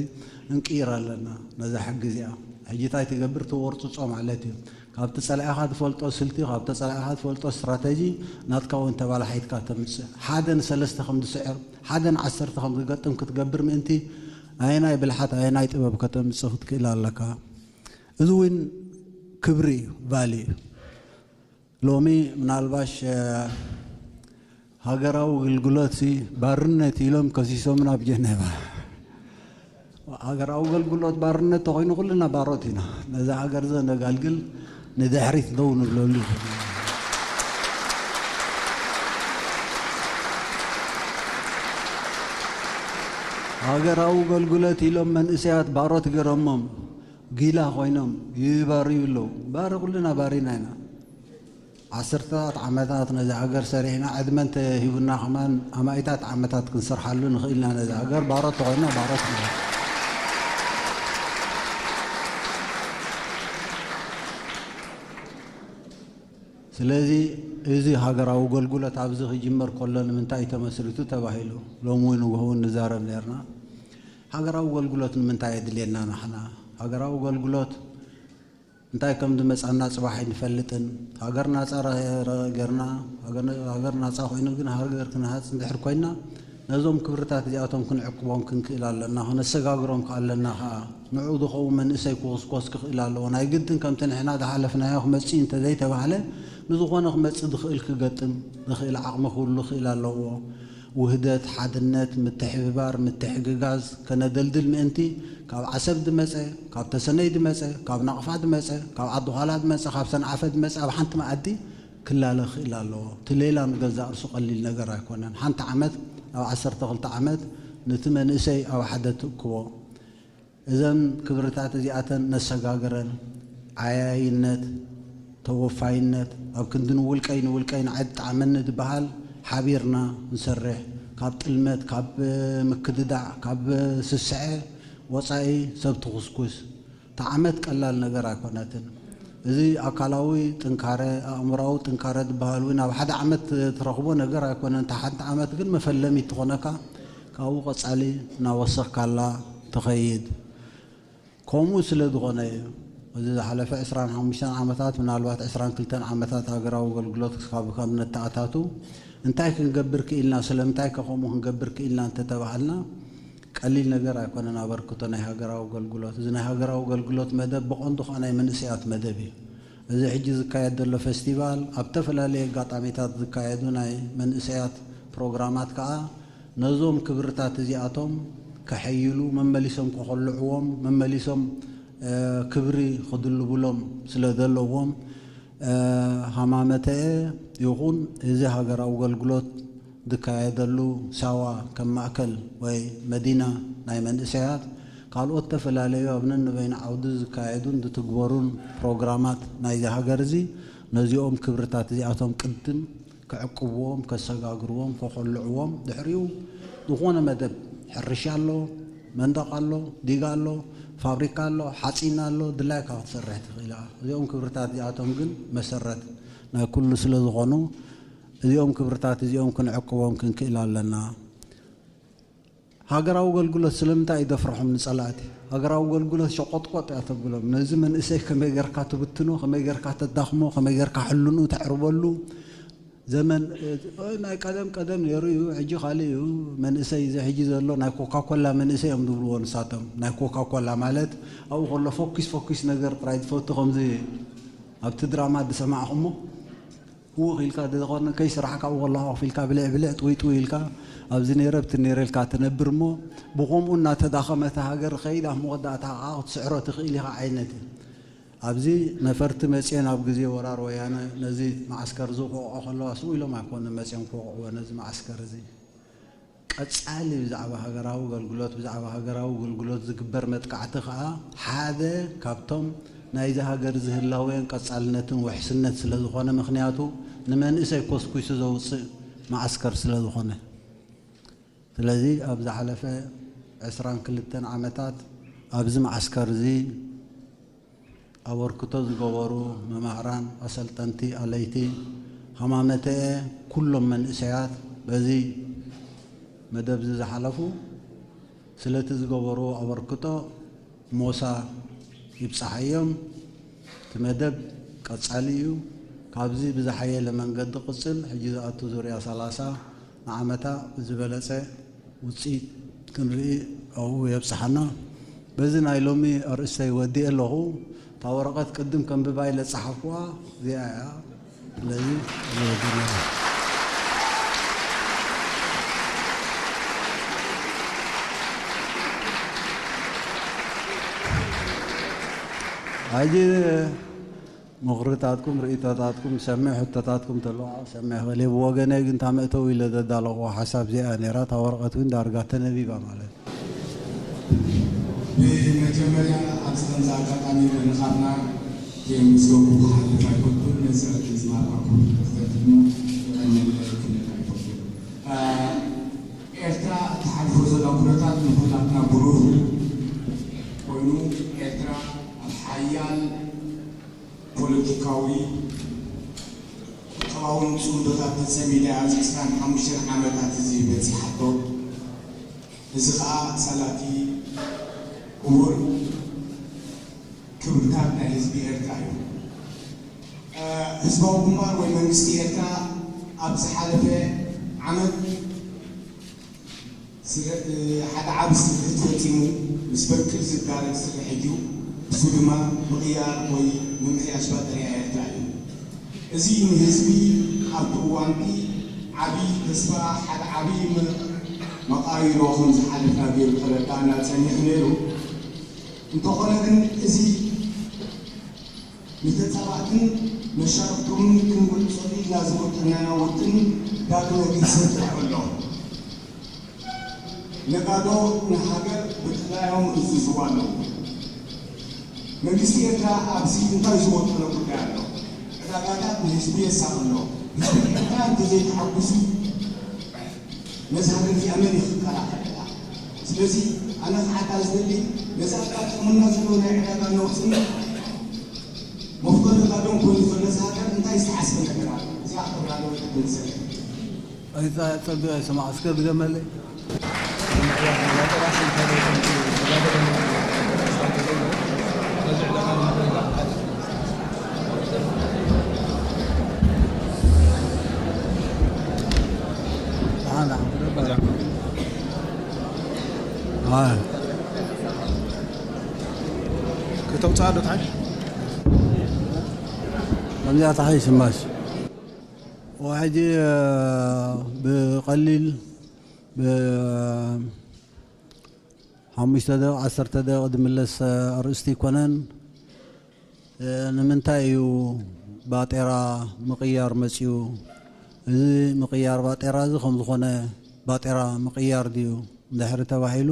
እንቅይር ኣለና ነዛ ሕጊ እዚኣ። ሕጂ እንታይ ትገብር? ትወርጽጾ ማለት እዩ። ካብቲ ጸላኢኻ ትፈልጦ ስልቲ፣ ካብቲ ጸላኢኻ ትፈልጦ ስትራተጂ ናትካ እውን ተባላሒትካ ተምጽእ። ሓደ ንሰለስተ ከም ዝስዕር፣ ሓደ ንዓሰርተ ከም ዝገጥም ክትገብር ምእንቲ፣ ኣየናይ ብልሓት፣ ኣየናይ ጥበብ ከተምጽእ ክትክእል ኣለካ? እዚ እውን ክብሪ እዩ፣ ቫልዩ እዩ። ሎሚ ምናልባሽ፣ እ፣ ሃገራዊ ኣገልግሎት ባርነት ኢሎም ከሲሶምና ኣብ ጀኔቫ። ሃገራዊ ኣገልግሎት ባርነት ተኾይኑ ኩልና ባሮት ኢና። ነዛ ሃገር ዘ ነጋልግል ንድሕሪት ደው ንብለሉ። ሃገራዊ ኣገልግሎት ኢሎም መንእሰያት ባሮት ገይሮሞም። ጊላ ኮይኖም ይባርዩ ኣለዉ። ባሪ ኩልና ባሪና ኢና። ዓሰርተታት ዓመታት ነዚ ሃገር ሰሪሕና፣ ዕድመ እንተሂቡና ከማን ኣማኢታት ዓመታት ክንሰርሓሉ ንኽእል ኢና። ነዚ ሃገር ባሮት ተኾይና ባሮት ኢና። ስለዚ እዚ ሃገራዊ ኣገልግሎት ኣብዚ ክጅመር ከሎ ንምንታይ እዩ ተመስሪቱ ተባሂሉ፣ ሎሚ እውን ንግሆ እውን ንዛረብ ነርና። ሃገራዊ ኣገልግሎት ንምንታይ የድልየና ንሕና? ሃገራዊ ኣገልግሎት እንታይ ከም ዝመጻና ጽባሕ ኣይንፈልጥን። ሃገር ናጻ ረ-፣ ረ-፣ ገርና፣ ሃገር፣ ሃገር ናጻ ኮይኑ ግን ሃገር ክንሃጽ እንድሕር ኮይና፣ ነዞም ክብርታት እዚኣቶም ክንዕቅቦም ክንክእል ኣለና፣ ክነሰጋግሮም ከኣ ኣለና ከኣ። ንዕኡ ዝኸውን መንእሰይ ክኹስኮስ ክኽእል ኣለዎ። ናይ ግድን ከምቲ ንሕና ዝሓለፍናዮ ክመጽእ እንተዘይተባህለ፣ ንዝኾነ ክመጽእ ዝኽእል ክገጥም ዝኽእል ዓቕሚ ክህሉ ክኽእል ኣለዎ። ውህደት፣ ሓድነት፣ ምትሕብባር፣ ምትሕግጋዝ ከነደልድል ምእንቲ፣ ካብ ዓሰብ ዝመጸ፣ ካብ ተሰነይ ዝመጸ፣ ካብ ናቕፋ ዝመጸ፣ ካብ ዓዲ ዃላ ዝመጸ፣ ካብ ሰንዓፈ ዝመጸ ኣብ ሓንቲ መኣዲ ክላለ ክኽእል ኣለዎ። እቲ ሌላ ንገዛእ ርእሱ ቀሊል ነገር ኣይኮነን። ሓንቲ ዓመት ኣብ ዓሰርተ ክልተ ዓመት ነቲ መንእሰይ ኣብ ሓደ ትእክቦ። እዘን ክብርታት እዚኣተን ነሰጋግረን፣ ዓያይነት፣ ተወፋይነት፣ ኣብ ክንዲ ንውልቀይ ንውልቀይ ንዓይ ዝጠዓመኒ ዝበሃል ሓቢርና ንሰርሕ፣ ካብ ጥልመት፣ ካብ ምክድዳዕ፣ ካብ ስስዐ ወጻኢ ሰብ ትኹስኩስ። እታ ዓመት ቀላል ነገር ኣይኮነትን። እዚ ኣካላዊ ጥንካረ፣ ኣእምሮኣዊ ጥንካረ ዝበሃል እውን ኣብ ሓደ ዓመት ትረኽቦ ነገር ኣይኮነን። እታ ሓንቲ ዓመት ግን መፈለሚት ትኾነካ፣ ካብኡ ቀጻሊ እናወሰኽካላ ትኸይድ። ከምኡ ስለ ዝኾነ እዩ። እዚ ዝሓለፈ ዕስራን ሓሙሽተን ዓመታት፣ ምናልባት ዕስራን ክልተን ዓመታት ሃገራዊ ኣገልግሎት ክሳብ ካብ ነተኣታቱ፣ እንታይ ክንገብር ክኢልና፣ ስለምንታይ ከ ከምኡ ክንገብር ክኢልና እንተተባሃልና፣ ቀሊል ነገር ኣይኮነን ኣበርክቶ ናይ ሃገራዊ ኣገልግሎት። እዚ ናይ ሃገራዊ ኣገልግሎት መደብ ብቐንዱ ከኣ ናይ መንእሰያት መደብ እዩ። እዚ ሕጂ ዝካየድ ዘሎ ፈስቲቫል፣ ኣብ ዝተፈላለየ ኣጋጣሚታት ዝካየዱ ናይ መንእሰያት ፕሮግራማት ከኣ ነዞም ክብርታት እዚኣቶም ከሐይሉ፣ መመሊሶም ከኾልዕዎም፣ መመሊሶም፣ እ፣ ክብሪ ክድልብሎም ስለ ዘለዎም፣ እ፣ ሃማመተኤ ይኹን እዚ ሃገራዊ ኣገልግሎት ዝካየደሉ ሳዋ ከም ማእከል ወይ መዲና ናይ መንእሰያት፣ ካልኦት ተፈላለዩ ኣብ ነንበይኑ ዓውዲ ዝካየዱን ዝትግበሩን ፕሮግራማት ናይዚ ሃገር እዚ፣ ነዚኦም ክብርታት እዚኣቶም ቅድም ክዕቅብዎም፣ ከሰጋግርዎም፣ ከኾልዕዎም፣ ድሕሪኡ ዝኾነ መደብ፣ ሕርሻ ኣሎ፣ መንደቕ ኣሎ፣ ዲጋ ኣሎ፣ ፋብሪካ ኣሎ፣ ሓጺን ኣሎ፣ ድላይካ ክትሰርሕ ትኽእል ኢኻ። እዚኦም ክብርታት እዚኣቶም ግን መሰረት ናይ ኩሉ ስለ ዝኾኑ፣ እዚኦም ክብርታት እዚኦም ክንዕቅቦም ክንክእል ኣለና። ሃገራዊ ኣገልግሎት ስለምንታይ እዩ ዘፍርሖም ንጸላእቲ? ሃገራዊ ኣገልግሎት ሸቆጥቆጥ እያ ተብሎም። ነዚ መንእሰይ ከመይ ጌርካ ትብትኖ፣ ከመይ ጌርካ ተዳኽሞ፣ ከመይ ጌርካ ሕልንኡ ተዕርበሉ። ዘመን፣ እ፣ ናይ ቀደም ቀደም ነይሩ እዩ፣ ሕጂ ካልእ እዩ። መንእሰይ እዚ ሕጂ ዘሎ ናይ ኮካኮላ መንእሰይ እዮም ዝብልዎ ንሳቶም። ናይ ኮካኮላ ማለት ኣብኡ ከሎ ፎኪስ ፎኪስ ነገር ጥራይ ዝፈቱ፣ ከምዚ ኣብቲ ድራማ ዝሰማዕኹሞ ህውኽ ኢልካ ዝኾነ ከይሰራሕካ ኣብኡ ከለኻ ኮፍ ኢልካ ብልዕ ብልዕ ጥውይ ጥውይ ኢልካ ኣብዚ ነይረ ኣብቲ ነይረ ኢልካ ትነብር እሞ ብኸምኡ እናተዳኸመት ሃገር ኸይድ ኣብ መወዳእታ ከዓ ክትስዕሮ ትኽእል ኢኻ ዓይነት እዩ። ኣብዚ ነፈርቲ መፅየን ኣብ ግዜ ወራር ወያነ ነዚ መዓስከር እዚ ክወቕዖ ከለዋ ስቕ ኢሎም ኣይኮኑን መፅዮም ክወቕዕዎ ነዚ መዓስከር እዚ። ቀጻሊ ብዛዕባ ሃገራዊ ኣገልግሎት፣ ብዛዕባ ሃገራዊ ኣገልግሎት ዝግበር መጥቃዕቲ ከኣ ሓደ ካብቶም ናይዚ ሃገር እዚ ህላዌን ቀጻልነትን ውሕስነት ስለ ዝኾነ፣ ምኽንያቱ ንመንእሰይ ኮስኲሱ ዘውጽእ መዓስከር ስለ ዝኾነ። ስለዚ ኣብ ዝሓለፈ ዕስራን ክልተን ዓመታት ኣብዚ መዓስከር እዚ ኣበርክቶ ዝገበሩ መማህራን፣ ኣሰልጠንቲ፣ ኣለይቲ፣ ሃማመተኤ፣ ኩሎም መንእሰያት በዚ መደብ እዚ ዝሓለፉ ስለቲ ዝገበርዎ ኣበርክቶ ሞሳ ይብጻሓዮም። እቲ መደብ ቀጻሊ እዩ። ካብዚ ብዝሓየለ መንገዲ ቅጽል፣ ሕጂ ዝኣቱ ዙርያ ሰላሳ ንዓመታ ብዝበለጸ ውጽኢት ክንርኢ ኣብኡ የብጽሓና። በዚ ናይ ሎሚ ኣርእስተይ ወዲኤ ኣለኹ። እታ ወረቐት ቅድም ከንብባ ኢለ ጸሓፍኩዋ እዚኣ እያ። ስለዚ ወዲና። ሕጂ ምኽርታትኩም፣ ርእይቶታትኩም ሰምዕ፣ ሕቶታትኩም ተለዋ ሰምዕ ክእል እየ። ብወገነይ ግን እታ መእተዊ ኢለ ዘዳለኹዋ ሓሳብ እዚኣ ነይራ። እታ ወረቐት እውን ዳርጋ ተነቢባ ማለት እዩ። ብመጀመርያ ስለዚ ኣጋጣሚ ብምኻብና የመስገንኩ ክሓልፍ ኣይፈቱን። ነዚ ዕድል ዝሃብካ ክቡር ፕሬዚደንት ድማ የቐንየለይ ክብል ኣይፈቱን። ኤርትራ እትሓልፎ ዘላ ኩነታት ንኹላትና ብሩህ ኮይኑ፣ ኤርትራ ኣብ ሓያል ፖለቲካዊ፣ ቁጠባውን ጽምዶታት ተጸሚዳ ኣብዚ ዕስራን ሓሙሽተን ዓመታት እዚ በጺሓቶ። እዚ ኸኣ ሳላቲ ክቡር ክብርታት ናይ ህዝቢ ኤርትራ እዩ። ህዝባዊ ግንባር ወይ መንግስቲ ኤርትራ ኣብ ዝሓለፈ ዓመት ሓደ ዓቢ ስርሒት ፈጺሙ ምስ በቅል ዝዳረግ ስርሒት እዩ። እሱ ድማ ምቕያር ወይ ምምሕያሽ ባጥርያ ኤርትራ እዩ። እዚ ንህዝቢ ኣብቲ እዋንቲ ዓቢ ተስፋ፣ ሓደ ዓቢ መ- መቓይሮ ከም ዝሓለፍና ገይሩ ከረዳእና ጸኒሑ ነይሩ። እንተኾነ ግን እዚ ንተጻባእትን መሻርክቶምን ክንጉዕጾ ኢልና ዝወጠናዮ ውጥን ዳግመ ግህሰት ይረኽብ ኣሎ። ነጋዶ ንሃገር ብጥላዮም እዝዝዋ ኣለዉ። መንግስቲ ኤርትራ ኣብዚ እንታይ ዝወጠኖ ጉዳይ ኣሎ? ዕዳጋታት ንህዝቢ የሳቕ ኣሎ። ህዝቢ ኤርትራ እንተዘይተሓጉሱ ነዚ ሃገር እዚኣ መን እዩ ክከላኸለላ? ስለዚ ኣነ ክሓታ ዝደሊ ነዚ ኣጋጠሙና ዘሎ ናይ ዕዳጋ ነውፅን መፍቀዶ ጋዶን ኮይኑ ዘሎ እዚ ሃገር እንታይ ዝተሓስበ ነገር ኣሎ? እዚኣ ክብራለ ወይ ክትምልሰለ ኣይጸግብ ኣይሰማዕ እስከ ግደመለይ። ከተውፅኣ ዶ ትሓይሽ? ከምዚኣ ትሓይሽ ማሽ። ወሕጂ ብቐሊል ብሓሙሽተ ደቂቕ ዓሰርተ ደቂቕ ዝምለስ ኣርእስቲ ኣይኮነን። ንምንታይ እዩ ባጤራ ምቕያር መፅዩ? እዚ ምቕያር ባጤራ እዚ ከም ዝኾነ ባጤራ ምቕያር ድዩ እንድሕሪ ተባሂሉ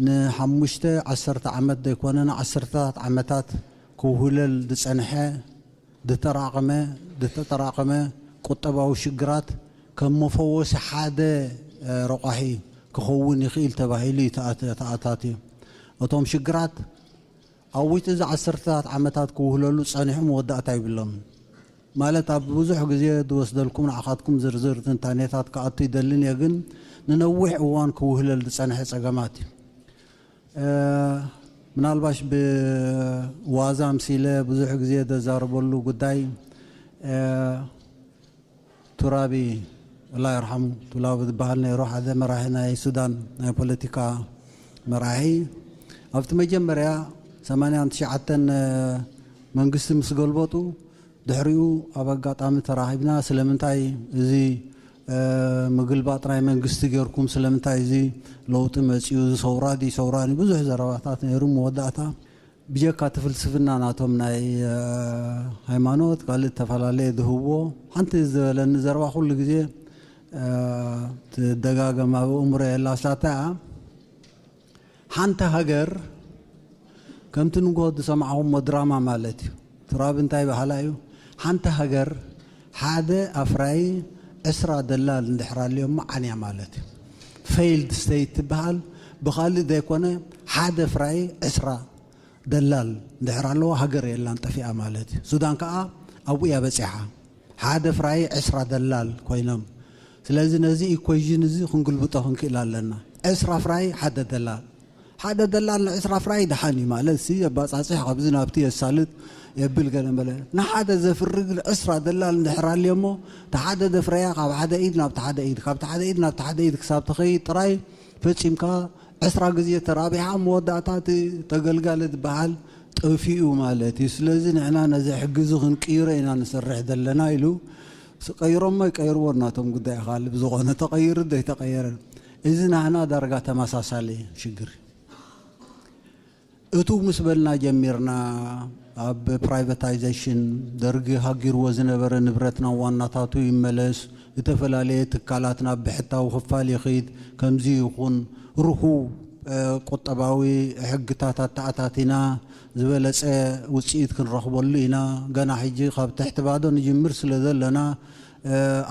ንሓሙሽተ ዓሰርተ ዓመት ዘይኮነ ንዓሰርተታት ዓመታት ክውህለል ዝጸንሐ ዝተራቐመ ዝተጠራቐመ ቁጠባዊ ሽግራት ከም መፈወሲ ሓደ ረቋሒ ክኸውን ይኽእል ተባሂሉ እዩ ተኣታትዩ። እቶም ሽግራት ኣብ ውሽጢ እዚ ዓሰርተታት ዓመታት ክውህለሉ ጸኒሑ መወዳእታ ይብሎምን። ማለት ኣብ ብዙሕ ግዜ ዝወስደልኩም ንዓኻትኩም ዝርዝር ትንታኔታት ክኣቱ ይደልን እየ፣ ግን ንነዊሕ እዋን ክውህለል ዝጸንሐ ጸገማት እዩ። ምናልባሽ ብዋዛ ኣምሲለ ብዙሕ ግዜ ዘዛርበሉ ጉዳይ ቱራቢ ኣላ ይርሓሙ ቱላቢ ዝበሃል ነይሩ ሓደ መራሒ ናይ ሱዳን ናይ ፖለቲካ መራሒ ኣብቲ መጀመርያ ሰማንያን ትሽዓተን መንግስቲ ምስ ገልበጡ ድሕሪኡ ኣብ ኣጋጣሚ ተራኺብና ስለምንታይ እዚ ምግልባጥ ናይ መንግስቲ ጌርኩም ስለምንታይ እዚ ለውጢ መፅኡ እዚ ሰውራ ድዩ ሰውራ ብዙሕ ዘረባታት ነይሩ መወዳእታ ብጀካ እቲ ፍልስፍና ናቶም ናይ ሃይማኖት ካልእ ዝተፈላለየ ዝህብዎ ሓንቲ ዝበለኒ ዘረባ ኩሉ ግዜ ትደጋገም ኣብ እምሮ የላ ሳታ ሓንቲ ሃገር ከምቲ ንጎ ዝሰማዕኹሞ ድራማ ማለት እዩ ትራብ እንታይ ባህላ እዩ ሓንቲ ሃገር ሓደ ኣፍራይ ዕስራ ደላል እንድሕር ኣልዮሞ ዓንያ ማለት እዩ failed state ትበሃል ብኻልእ ዘይኮነ ሓደ ፍራይ ዕስራ ደላል እንድሕር ኣለዎ ሃገር የላን ጠፊኣ ማለት እዩ። ሱዳን ከዓ ኣብኡ እያ በፂሓ። ሓደ ፍራይ ዕስራ ደላል ኮይኖም ስለዚ ነዚ equation እዚ ክንግልብጦ ክንክእል ኣለና። ዕስራ ፍራይ ሓደ ደላል ሓደ ደላል ንዕስራ ፍራይ ደሓን እዩ ማለት ሲ የባፃፅሕ ካብዚ ናብቲ የሳልጥ የብል ገለ መለ ንሓደ ዘፍርግ ዕስራ ደላል እንድሕር ኣልዮ እሞ ተሓደ ዘፍረያ ካብ ሓደ ኢድ ናብ ተሓደ ኢድ ካብ ተሓደ ኢድ ናብ ተሓደ ኢድ ክሳብ ተኸይድ ጥራይ ፈፂምካ ዕስራ ግዜ ተራቢሓ ኣብ መወዳእታ እቲ ተገልጋሊ ዝበሃል ጠፊኡ ማለት እዩ። ስለዚ ንሕና ነዚ ሕጊ እዚ ክንቅይሮ ኢና ንሰርሕ ዘለና ኢሉ ቀይሮሞ ይቀይርዎ ናቶም ጉዳይ ካልእ ብዝኾነ ተቐይሩ ዘይተቐየረ እዚ ናህና ዳርጋ ተመሳሳሊ ሽግር እዩ። እቱ ምስ በልና ጀሚርና ኣብ ፕራይቨታይዜሽን ደርጊ ሃጊርዎ ዝነበረ ንብረት ናብ ዋናታቱ ይመለስ፣ ዝተፈላለየ ትካላት ናብ ብሕታዊ ክፋል ይኺድ፣ ከምዚ ይኹን ርኹ ቁጠባዊ ሕግታት ኣተኣታቲና ዝበለጸ ውጽኢት ክንረኽበሉ ኢና። ገና ሕጂ ካብ ትሕቲ ባዶ ንጅምር ስለ ዘለና፣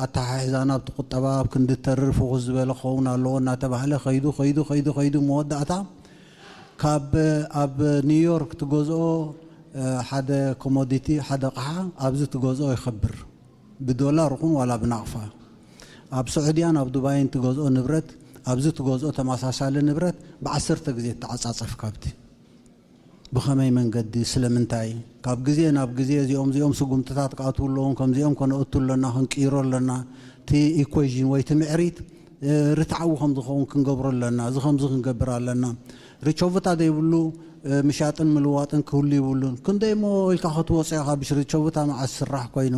ኣተሓሕዛና ኣብቲ ቁጠባ ኣብ ክንዲ ተርር ፍኹስ ዝበለ ክኸውን ኣለዎ እናተባህለ ከይዱ፣ ከይዱ፣ ከይዱ፣ ከይዱ መወዳእታ ካብ ኣብ ኒውዮርክ ትገዝኦ ሓደ ኮሞዲቲ፣ ሓደ ኣቕሓ ኣብዚ ትገዝኦ ይኸብር። ብዶላር ይኹን ዋላ ብናቕፋ። ኣብ ስዑድያን ኣብ ዱባይን ትገዝኦ ንብረት፣ ኣብዚ ትገዝኦ ተመሳሳሊ ንብረት ብዓሰርተ ግዜ ተዓጻጸፍ ካብቲ። ብኸመይ መንገዲ? ስለምንታይ? ካብ ግዜ ናብ ግዜ እዚኦም፣ እዚኦም ስጉምትታት ክኣትዉ ኣለዎም፣ ከምዚኦም ከነእቱ ኣለና፣ ክንቅይሮ ኣለና። እቲ ኢኩዌዥን ወይ እቲ ምዕሪት፣ እ፣ ርትዓዊ ከም ዝኸውን ክንገብሮ ኣለና። እዚ ከምዚ ክንገብር ኣለና። ርቸቡታ ዘይብሉ፣ እ፣ ምሻጥን ምልዋጥን ክህሉ ይብሉን። ክንደይ እሞ ኢልካ ክትወፅኦ ኢኻ፣ ብሽ ርቸቡታ መዓስ ስራሕ ኮይኑ።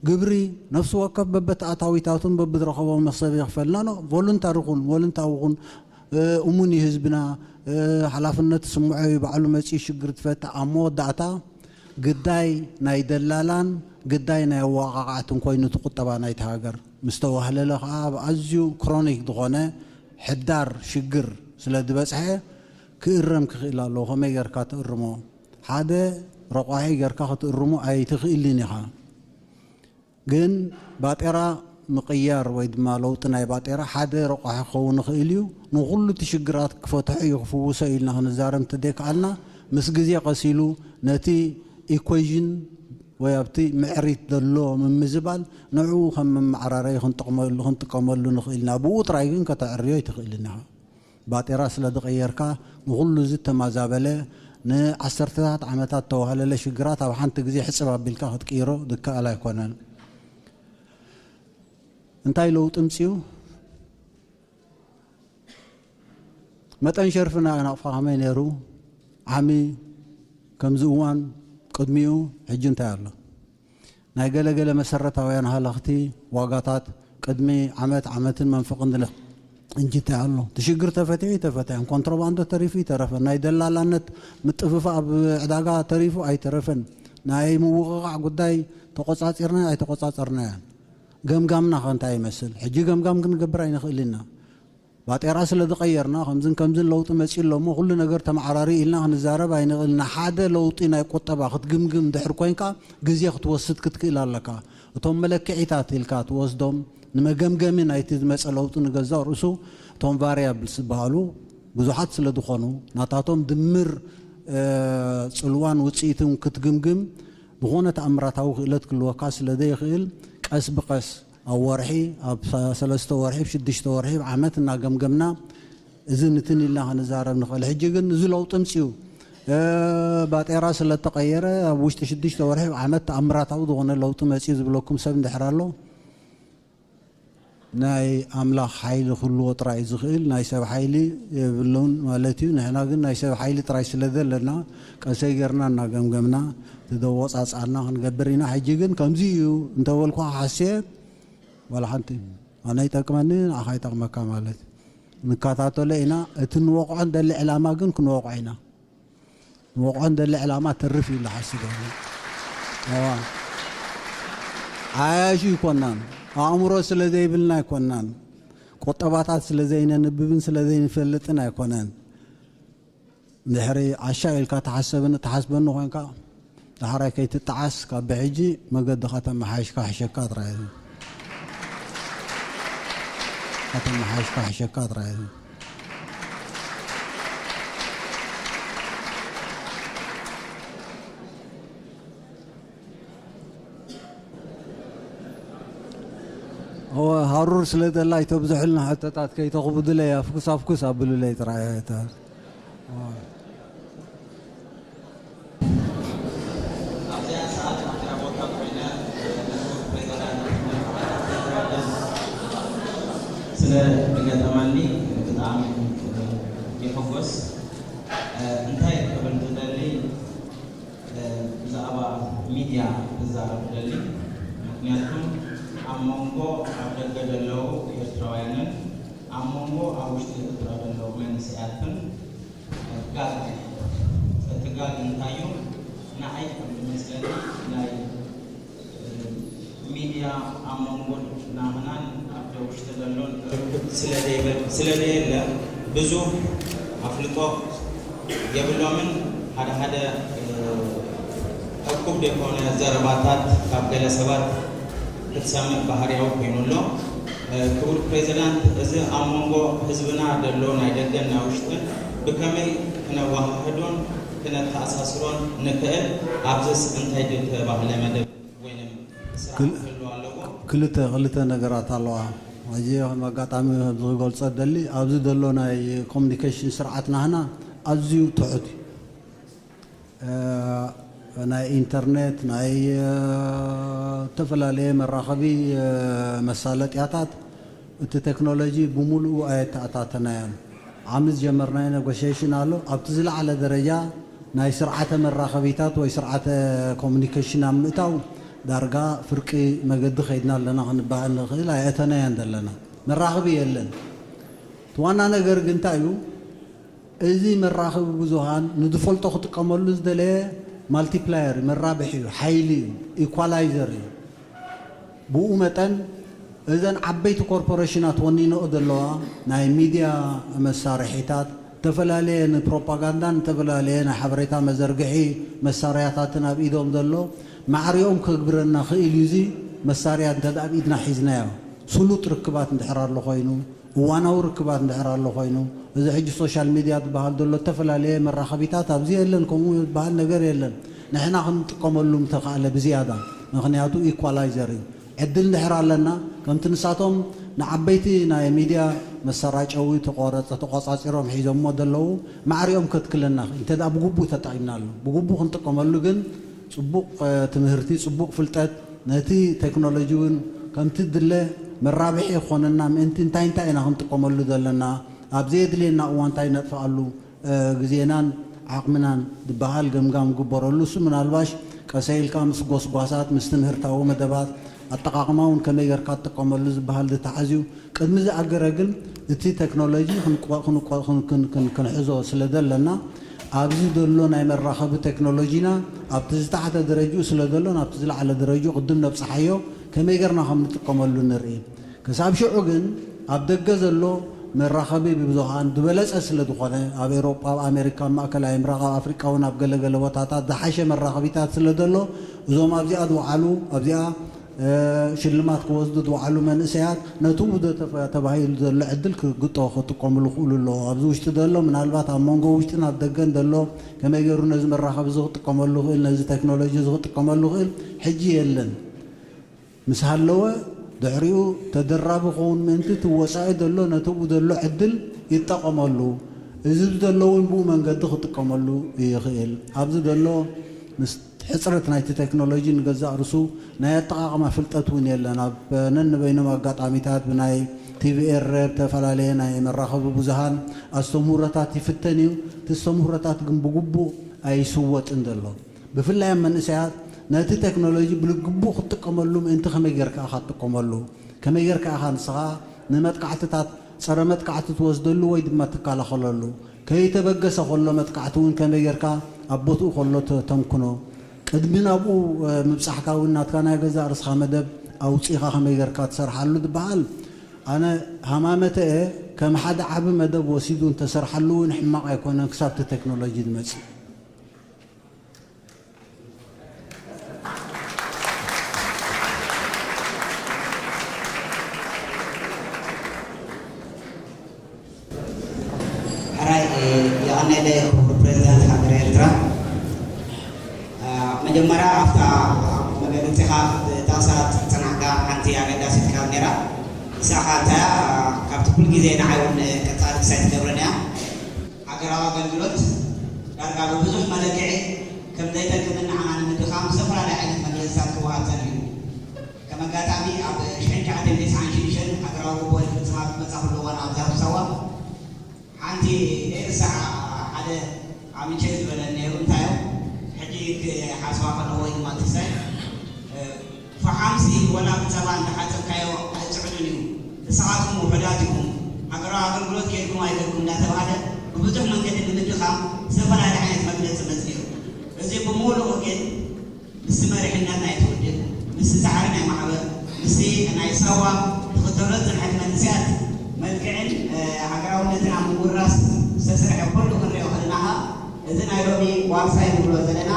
ግብሪ ነፍሲ ወከፍ በበተኣታዊታቱን በብዝረኸቦ መክሰብ ይኽፈል። ኖ፣ ኖ፣ ቮሉንታሪ ኩን፣ ቮሉንታዊ ኩን፣ እ፣ እሙን እዩ ህዝብና፣ እ፣ ሓላፍነት ስምዖ እዩ፣ ባዕሉ መፂኡ ሽግር ትፈትሕ። ኣብ መወዳእታ ግዳይ ናይ ደላላን ግዳይ ናይ ኣወቓቕዓትን ኮይኑ እቲ ቁጠባ ናይቲ ሃገር ምስ ተዋህለለ ከዓ ኣብ ኣዝዩ ክሮኒክ ዝኾነ ሕዳር ሽግር ስለ ዝበፅሐ ክእረም ክኽእል ኣለዎ። ከመይ ጌርካ ትእርሞ? ሓደ ረቋሒ ጌርካ ክትእርሞ ኣይትኽእልን ኢኻ። ግን ባጤራ ምቕያር ወይ ድማ ለውጢ ናይ ባጤራ ሓደ ረቋሒ ክኸውን ይኽእል እዩ። ንኹሉ እቲ ሽግራት ክፈትሖ እዩ፣ ክፍውሶ እዩ ኢልና ክንዛረብ እንተደይከኣልና፣ ምስ ግዜ ቀስ ኢሉ ነቲ ኢኩዌዥን ወይ ኣብቲ ምዕሪት ዘሎ ምምዝባል ንዕኡ ከም መመዓራረዪ ክንጥቀመሉ፣ ክንጥቀመሉ ንኽእል ኢና። ብኡ ጥራይ ግን ከተዕርዮ ኣይትኽእልን ኢኻ። ባጤራ ስለ ዝቐየርካ ንኹሉ ዝተማዛበለ ንዓሰርተታት ዓመታት ተዋህለለ ሽግራት ኣብ ሓንቲ ግዜ ሕጽብ ኣቢልካ ክትቅይሮ ዝከኣል ኣይኮነን። እንታይ ለውጢ ምጽኡ? መጠን ሸርፊ ናይ ናቕፋ ከመይ ነይሩ? ዓሚ ከምዚ እዋን ቅድሚኡ ሕጂ እንታይ ኣሎ? ናይ ገለ ገለ መሰረታውያን ሃለኽቲ ዋጋታት ቅድሚ ዓመት፣ ዓመትን መንፈቕን ዝለ-፣ እንጂ እንታይ ኣሎ? እቲ ሽግር ተፈቲሑ ኣይተፈትሐን፣ ኮንትሮባንዶ ተሪፉ ኣይተረፈን፣ ናይ ደላላነት ምጥፍፋእ ኣብ ዕዳጋ ተሪፉ ኣይተረፈን፣ ናይ ምውቕቓዕ ጉዳይ ተቆጻጺርናዮ ኣይተቆጻጸርናዮን። ገምጋምና ከ እንታይ ይመስል? ሕጂ ገምጋም ክንገብር ኣይንኽእል ኢና። ባጤራ ስለ ዝቐየርና፣ ከምዝን ከምዝን ለውጢ መጺኡ ኣሎ እሞ፣ ኩሉ ነገር ተመዓራሪ ኢልና ክንዛረብ ኣይንኽእልን። ሓደ ለውጢ ናይ ቁጠባ ክትግምግም እንድሕር ኮይንካ፣ ግዜ ክትወስድ ክትክእል ኣለካ። እቶም መለክዒታት ኢልካ ትወስዶም፣ ንመገምገሚ ናይቲ ዝመጸ ለውጢ ንገዛእ ርእሱ፣ እቶም ቫሪያብልስ ዝበሃሉ ብዙሓት ስለ ዝኾኑ፣ ናታቶም ድምር፣ እ፣ ጽልዋን ውጽኢትን ክትግምግም፣ ዝኾነ ተኣምራታዊ ክእለት ክህልወካ ስለ ዘይኽእል፣ ቀስ ብቐስ ኣብ ወርሒ፣ ኣብ ሰ-፣ ሰለስተ ወርሒ፣ ኣብ ሽዱሽተ ወርሒ፣ ኣብ ዓመት እናገምገምና፣ እዚ ንትን ኢልና ክንዛረብ ንኽእል። ሕጂ ግን እዚ ለውጢ ምጽኡ፣ እ፣ ባጤራ ስለ እተቐየረ፣ ኣብ ውሽጢ ሽዱሽተ ወርሒ፣ ኣብ ዓመት ተኣምራታዊ ዝኾነ ለውጢ መጽኡ ዝብለኩም ሰብ እንድሕር ኣሎ፣ ናይ ኣምላኽ ሓይሊ ክህልዎ ጥራይ እዩ ዝኽእል፣ ናይ ሰብ ሓይሊ የብሉን ማለት እዩ። ንሕና ግን ናይ ሰብ ሓይሊ ጥራይ ስለ ዘለና፣ ቀሰይ ጌርና እናገምገምና፣ ተወጻጽኣና ክንገብር ኢና። ሕጂ ግን ከምዚ እዩ እንተበልኩ ሓስየ፣ ዋላ ሓንቲ፣ ኣነ ይጠቅመኒ፣ ንዓኻ ይጠቅመካ ማለት እዩ። ንከታተሎ ኢና። እቲ ንወቕዖ እንደሊ ዕላማ ግን ክንወቕዖ ኢና። ንወቕዖ እንደሊ ዕላማ ተርፍ እዩ ዝሓስብ ዘሎ። እዋ። ዓያሹ ይኮናን። ኣእምሮ ስለ ዘይብልና ኣይኮናን። ቁጠባታት ስለ ዘይነንብብን ስለ ዘይንፈልጥን ኣይኮነን። እንድሕሪ ዓሻ ኢልካ ተሓሰብን-፣ ተሓስበኒ ኮንካ፣ ዳሕራይ ከይትጠዓስ ካብ ብሕጂ መገድኻ ተመሓይሽካ ሕሸካ ጥራይ እዩ። ከተመሓይሽካ ሕሸካ ጥራይ እዩ። እወ፣ ሃሩር ስለ ዘላ ኣይተብዝሑልና ሕቶታት፣ ከይተኽብዱለይ፣ ኣፍኩስ ኣፍኩስ ኣብሉለይ ጥራይ። ኣብዚኣ ሰዓት ኣብዚኣ ቦታ ኮይነ ንክቡር ፕሬዚዳንት ስለ ዝገጠመኒ ብጣዕሚ ይሕጎስ። እንታይ ክብል ዝደሊ፣ ብዛዕባ ሚድያ ክዛረብ ዝደሊ፣ ምክንያቱ ኣብ መንጎ ኣብ ደገ ዘለዉ ኤርትራውያንን ኣብ መንጎ ኣብ ውሽጢ ኤርትራ ዘለዉ መንእሰያትን ጋግ ኣሎ። እቲ ጋግ እንታይ እዩ? ንዓይ ከም ዝመስለኒ ናይ ሚድያ ኣብ መንጎ ናህናን ኣብ ውሽጢ ዘሎን ርክብ ስለ ዘይበ-፣ ስለ ዘየለ ብዙሕ ኣፍልጦ የብሎምን። ሓደ ሓደ እኩብ ዘይኮነ ዘረባታት ካብ ገለ ሰባት ክትሰምዕ ባህርያዊ ኮይኑ ኣሎ። ክቡር ፕሬዚዳንት፣ እዚ ኣብ መንጎ ህዝብና ዘሎ ናይ ደገን ናይ ውሽጥን ብከመይ ክነወሃህዶን ክነተኣሳስሮን ንኽእል? ኣብዚስ እንታይ ዝተባህለ መደብ ወይንም ስራሕ ክህሉ ኣለዎ? ክልተ ክልተ ነገራት ኣለዋ። ሕጂ ከም ኣጋጣሚ ዝገልጾ ደሊ ኣብዚ ዘሎ ናይ ኮሚኒኬሽን ስርዓት ናህና ኣዝዩ ትሑት እዩ። ናይ ኢንተርኔት ናይ ዝተፈላለየ መራኸቢ መሳለጥያታት እቲ ቴክኖሎጂ ብምሉኡ ኣየተኣታተናዮን። ዓሚ ዝጀመርናዮ ኔጎሽሽን ኣሎ። ኣብቲ ዝለዓለ ደረጃ ናይ ስርዓተ መራኸቢታት ወይ ስርዓተ ኮሚኒኬሽን ኣብ ምእታው ዳርጋ ፍርቂ መገዲ ከይድና ኣለና ክንበሃል ንኽእል። ኣየእተናዮን ዘለና መራኸቢ የለን። እቲ ዋና ነገር ግን እንታይ እዩ? እዚ መራኸቢ ብዙሃን ንዝፈልጦ ክጥቀመሉ ዝደለየ ማልቲፕላየር እዩ፣ መራብሒ እዩ፣ ሓይሊ እዩ፣ ኢኳላይዘር እዩ። ብኡ መጠን እዘን ዓበይቲ ኮርፖሬሽናት ወኒነኦ ዘለዋ ናይ ሚድያ መሳርሒታት ዝተፈላለየ ንፕሮፓጋንዳን ዝተፈላለየ ናይ ሓበሬታ መዘርግሒ መሳርያታትን ኣብ ኢዶም ዘሎ ማዕሪኦም ከግብረና ክእል እዩ። እዚ መሳርያ እንተ ኣብ ኢድና ሒዝናዮ ስሉጥ ርክባት እንድሕር ኣሎ ኮይኑ እዋናዊ ርክባት እንድሕር ኣሎ ኮይኑ፣ እዚ ሕጂ ሶሻል ሚድያ ዝበሃል ዘሎ ዝተፈላለየ መራኸቢታት ኣብዚ የለን፣ ከምኡ ዝበሃል ነገር የለን። ንሕና ክንጥቀመሉ ምተኻእለ ብዝያዳ፣ ምኽንያቱ ኢኳላይዘር እዩ። ዕድል እንድሕር ኣለና፣ ከምቲ ንሳቶም ንዓበይቲ ናይ ሚድያ መሰራጨዊ ተቆረፀ ተቆፃፂሮም ሒዞሞ ዘለዉ ማዕሪኦም ከትክለና፣ እንተ ደኣ ብግቡእ ተጠቒምናሉ፣ ብግቡእ ክንጥቀመሉ ግን ጽቡቕ ትምህርቲ፣ ጽቡቕ ፍልጠት፣ ነቲ ቴክኖሎጂ እውን ከምቲ ድለ መራብሒ ክኾነና ምእንቲ እንታይ እንታይ ኢና ክንጥቀመሉ ዘለና፣ ኣብ ዘየድልየና እዋን እንታይ ነጥፍኣሉ ግዜናን ዓቕምናን ዝበሃል ገምጋም ግበረሉ። እሱ ምናልባሽ ቀሰ ኢልካ ምስ ጎስጓሳት፣ ምስ ትምህርታዊ መደባት፣ ኣጠቓቕማ እውን ከመይ ጌርካ ትጥቀመሉ ዝበሃል ዝተሓዝዩ ቅድሚ ዝኣገረ ግን እቲ ቴክኖሎጂ ክንቆ- ክንቆ- ክን- ክን- ክን- ክንሕዞ ስለ ዘለና ኣብዚ ዘሎ ናይ መራኸቢ ቴክኖሎጂና ኣብቲ ዝተሓተ ደረጅኡ ስለ ዘሎ ናብቲ ዝለዓለ ደረጅኡ ቅድም ነብፅሓዮ ከመይ ጌርና ከም ንጥቀመሉ ንርኢ። ክሳብ ሽዑ ግን ኣብ ደገ ዘሎ መራኸቢ ብዙሃን ዝበለፀ ስለ ዝኾነ ኣብ ኤውሮጳ፣ ኣብ ኣሜሪካ፣ ኣብ ማእከላይ ምብራቕ፣ ኣብ ኣፍሪቃ እውን ኣብ ገለገለ ቦታታት ዝሓሸ መራኸቢታት ስለ ዘሎ እዞም ኣብዚኣ ዝወዓሉ ኣብዚኣ ሽልማት ክወስዱ ዝወዓሉ መንእሰያት ነቲ ውህደት ተባሂሉ ዘሎ ዕድል ክግጦ ክጥቀምሉ ክእሉ ኣለዎ። ኣብዚ ውሽጢ ዘሎ ምናልባት ኣብ መንጎ ውሽጥን ኣብ ደገን ዘሎ ከመይ ገይሩ ነዚ መራኸቢ እዚ ክጥቀመሉ ክእል፣ ነዚ ቴክኖሎጂ እዚ ክጥቀመሉ ክእል ሕጂ የለን። ምስ ሃለወ ድሕሪኡ ተደራቢ ክኸውን ምእንቲ እቲ ወፃኢ ዘሎ ነቲ ብኡ ዘሎ ዕድል ይጠቐመሉ። እዚ ዘሎ እውን ብኡ መንገዲ ክጥቀመሉ ይኽእል። ኣብዚ ዘሎ ምስ ሕፅረት ናይቲ ቴክኖሎጂ ንገዛእ ርሱ ናይ ኣጠቓቕማ ፍልጠት እውን የለን። ኣብ ነንበይኖም ኣጋጣሚታት ብናይ ቲቪ ኤረ ብተፈላለየ ናይ መራኸቢ ብዙሃን ኣስተምህሮታት ይፍተን እዩ። እቲ ኣስተምህሮታት ግን ብግቡእ ኣይስወጥን ዘሎ። ብፍላይ ኣብ መንእሰያት ነቲ ቴክኖሎጂ ብግቡእ ክትጥቀመሉ ምእንቲ ከመይ ጌርካ ኢኻ ትጥቀመሉ? ከመይ ጌርካ ኢኻ ንስኻ ንመጥቃዕትታት ጸረ መጥቃዕቲ ትወስደሉ ወይ ድማ ትከላኸለሉ? ከይተበገሰ ከሎ መጥቃዕቲ እውን ከመይ ጌርካ ኣብ ቦትኡ ከሎ ተ- ተምክኖ? ቅድሚ ናብኡ እ፣ ምብጻሕካ እውን ናትካ ናይ ገዛእ ርእስኻ መደብ ኣውጺእኻ ከመይ ጌርካ ትሰርሓሉ ዝበሃል ኣነ ሃማመተኤ ከም ሓደ ዓቢ መደብ ወሲዱ እንተሰርሓሉ እውን ሕማቕ ኣይኮነን ክሳብ እቲ ቴክኖሎጂ ዝመጽእ። ሕራይ የቐንየለይ ክቡር ፕሬዚዳንት ሃገረ ኤርትራ። መጀመርያ ኣብታ መገለጺኻ እታ ሰዓት ዝጸናሕካ ሓንቲ ኣገዳሲት ካብ ነይራ፣ ንሳ ኸኣ እንታይ እያ? ካብቲ ኩሉ ግዜ ንዓይ እውን ቀጻሊ ክሳይ ትገብረን እያ። ሃገራዊ ኣገልግሎት ዳርጋ ብብዙሕ መለክዒ ከም ዘይጠቅምን ንዓና ንምድኻም ዝተፈላለዩ ዓይነት መግለጺታት ክወሃብ ጸኒሑ። ከም ኣጋጣሚ ኣብ ሽሕን ትሽዓተን ተስዓን ሽዱሽተን ሃገራዊ ጉባኤ ክፍጽም ኣብ ዝመጻኹሉ እዋን ኣብዚ ኣብ ሳዋ ሓንቲ ዘይርሳዕ ሓደ ኣምቸ ዝበለኒ ነይሩ። እንታይ እዮም ሕጂ ክሓስባ ከለኹ ወይ ድማ ትሳይ ፈሓምሲ ወላ ብጸባ እንዳሓጸብካዮ ኣይጽዕኑን እዩ። ንስኻትኩም ውሑዳት ኢኹም፣ ሃገራዊ ኣገልግሎት ከይድኩም ኣይከድኩም እንዳተባህለ ብብዙሕ መንገዲ ንምድኻም ዝተፈላለየ ዓይነት መግለጺ መጽእ እዩ። እዚ ብምሉኡ ግን ምስቲ መሪሕነት ናይቲ ውድብ፣ ምስቲ ጻዕሪ ናይ ማሕበር፣ ምስቲ ናይ ሳዋ ትኽተሎ ዝጸንሐት መንእሰያት መልክዕን ሃገራውነትን ኣብ ምውራስ ተስርሐ ኩሉ ክንሪኦ ከለና፣ እዚ ናይ ሎሚ ዋርሳይ ንብሎ ዘለና፣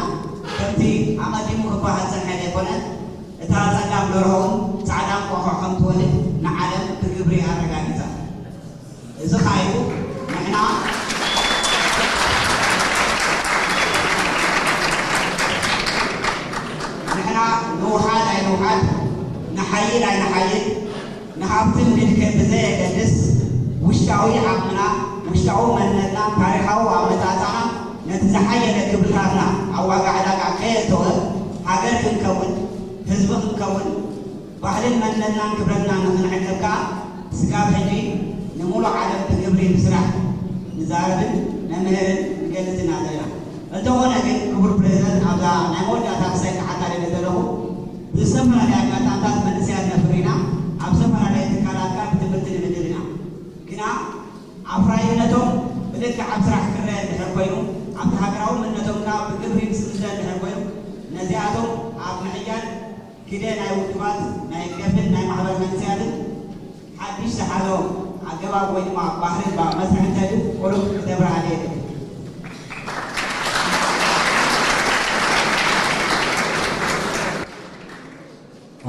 ከምቲ ኣቐዲሙ ክበሃል ዝጸንሐ ዘይኮነ፣ እታ ጸላም ደርሆ እውን ጻዕዳ እንቋቑሖ ከም ትወልድ ንዓለም ብግብሪ ኣረጋጊጻ። እዚ ኸኣ እዩ ንሕና፣ ንሕና ንውሓድ ኣይንውሓድ፣ ንሓይል ኣይንሓይል፣ ንሃብትን ንድከት ብዘየገድስ፣ ውሽጣዊ ዓቕምና፣ ውሽጣዊ መንነትና፣ ታሪኻዊ ኣመጻጽኣና፣ ነቲ ዝሓየለ ክብርታትና ኣብ ዋጋ ዕዳጋ ከየእተወ፣ ሃገር ክንከውን፣ ህዝቢ ክንከውን፣ ባህልን መንነትናን ክብረትናን ንኽንዕቅብ ከኣ፣ ስጋብ ሕጂ ንሙሉእ ዓለም ብግብሪ ብስራሕ ንዛረብን ነምህርን ንገልጽ ኢና ዘለና። እንተኾነ ግን፣ ክቡር ፕሬዚደንት፣ ኣብዛ ናይ መወዳእታ ክሳይ ክሓታ ደለ ዘለኹ፣ ብዝተፈላለየ ኣጋጣምታት መንእሰያት ነፍሪ ኢና፣ ኣብ ዝተፈላለየ ትካላት ከኣ ብትምህርቲ ንምድብ ኢና። ግና ኣፍራይነቶም ብልክዕ ኣብ ስራሕ ክረአ እንድሕር ኮይኑ፣ ኣብቲ ሃገራዊ መንነቶም ከኣ ብግብሪ ምስ ምዘን እንድሕር ኮይኑ፣ ነዚኣቶም ኣብ ምሕያል ግደ ናይ ውድባት ናይ ህግደፍን ናይ ማሕበር መንእሰያትን ሓድሽ ዝሓዞ ኣገባብ ወይ ድማ ባህሪ ባ-፣ መስርሕ እንተድዩ ቁሩብ ክተብርሃለይ እየ።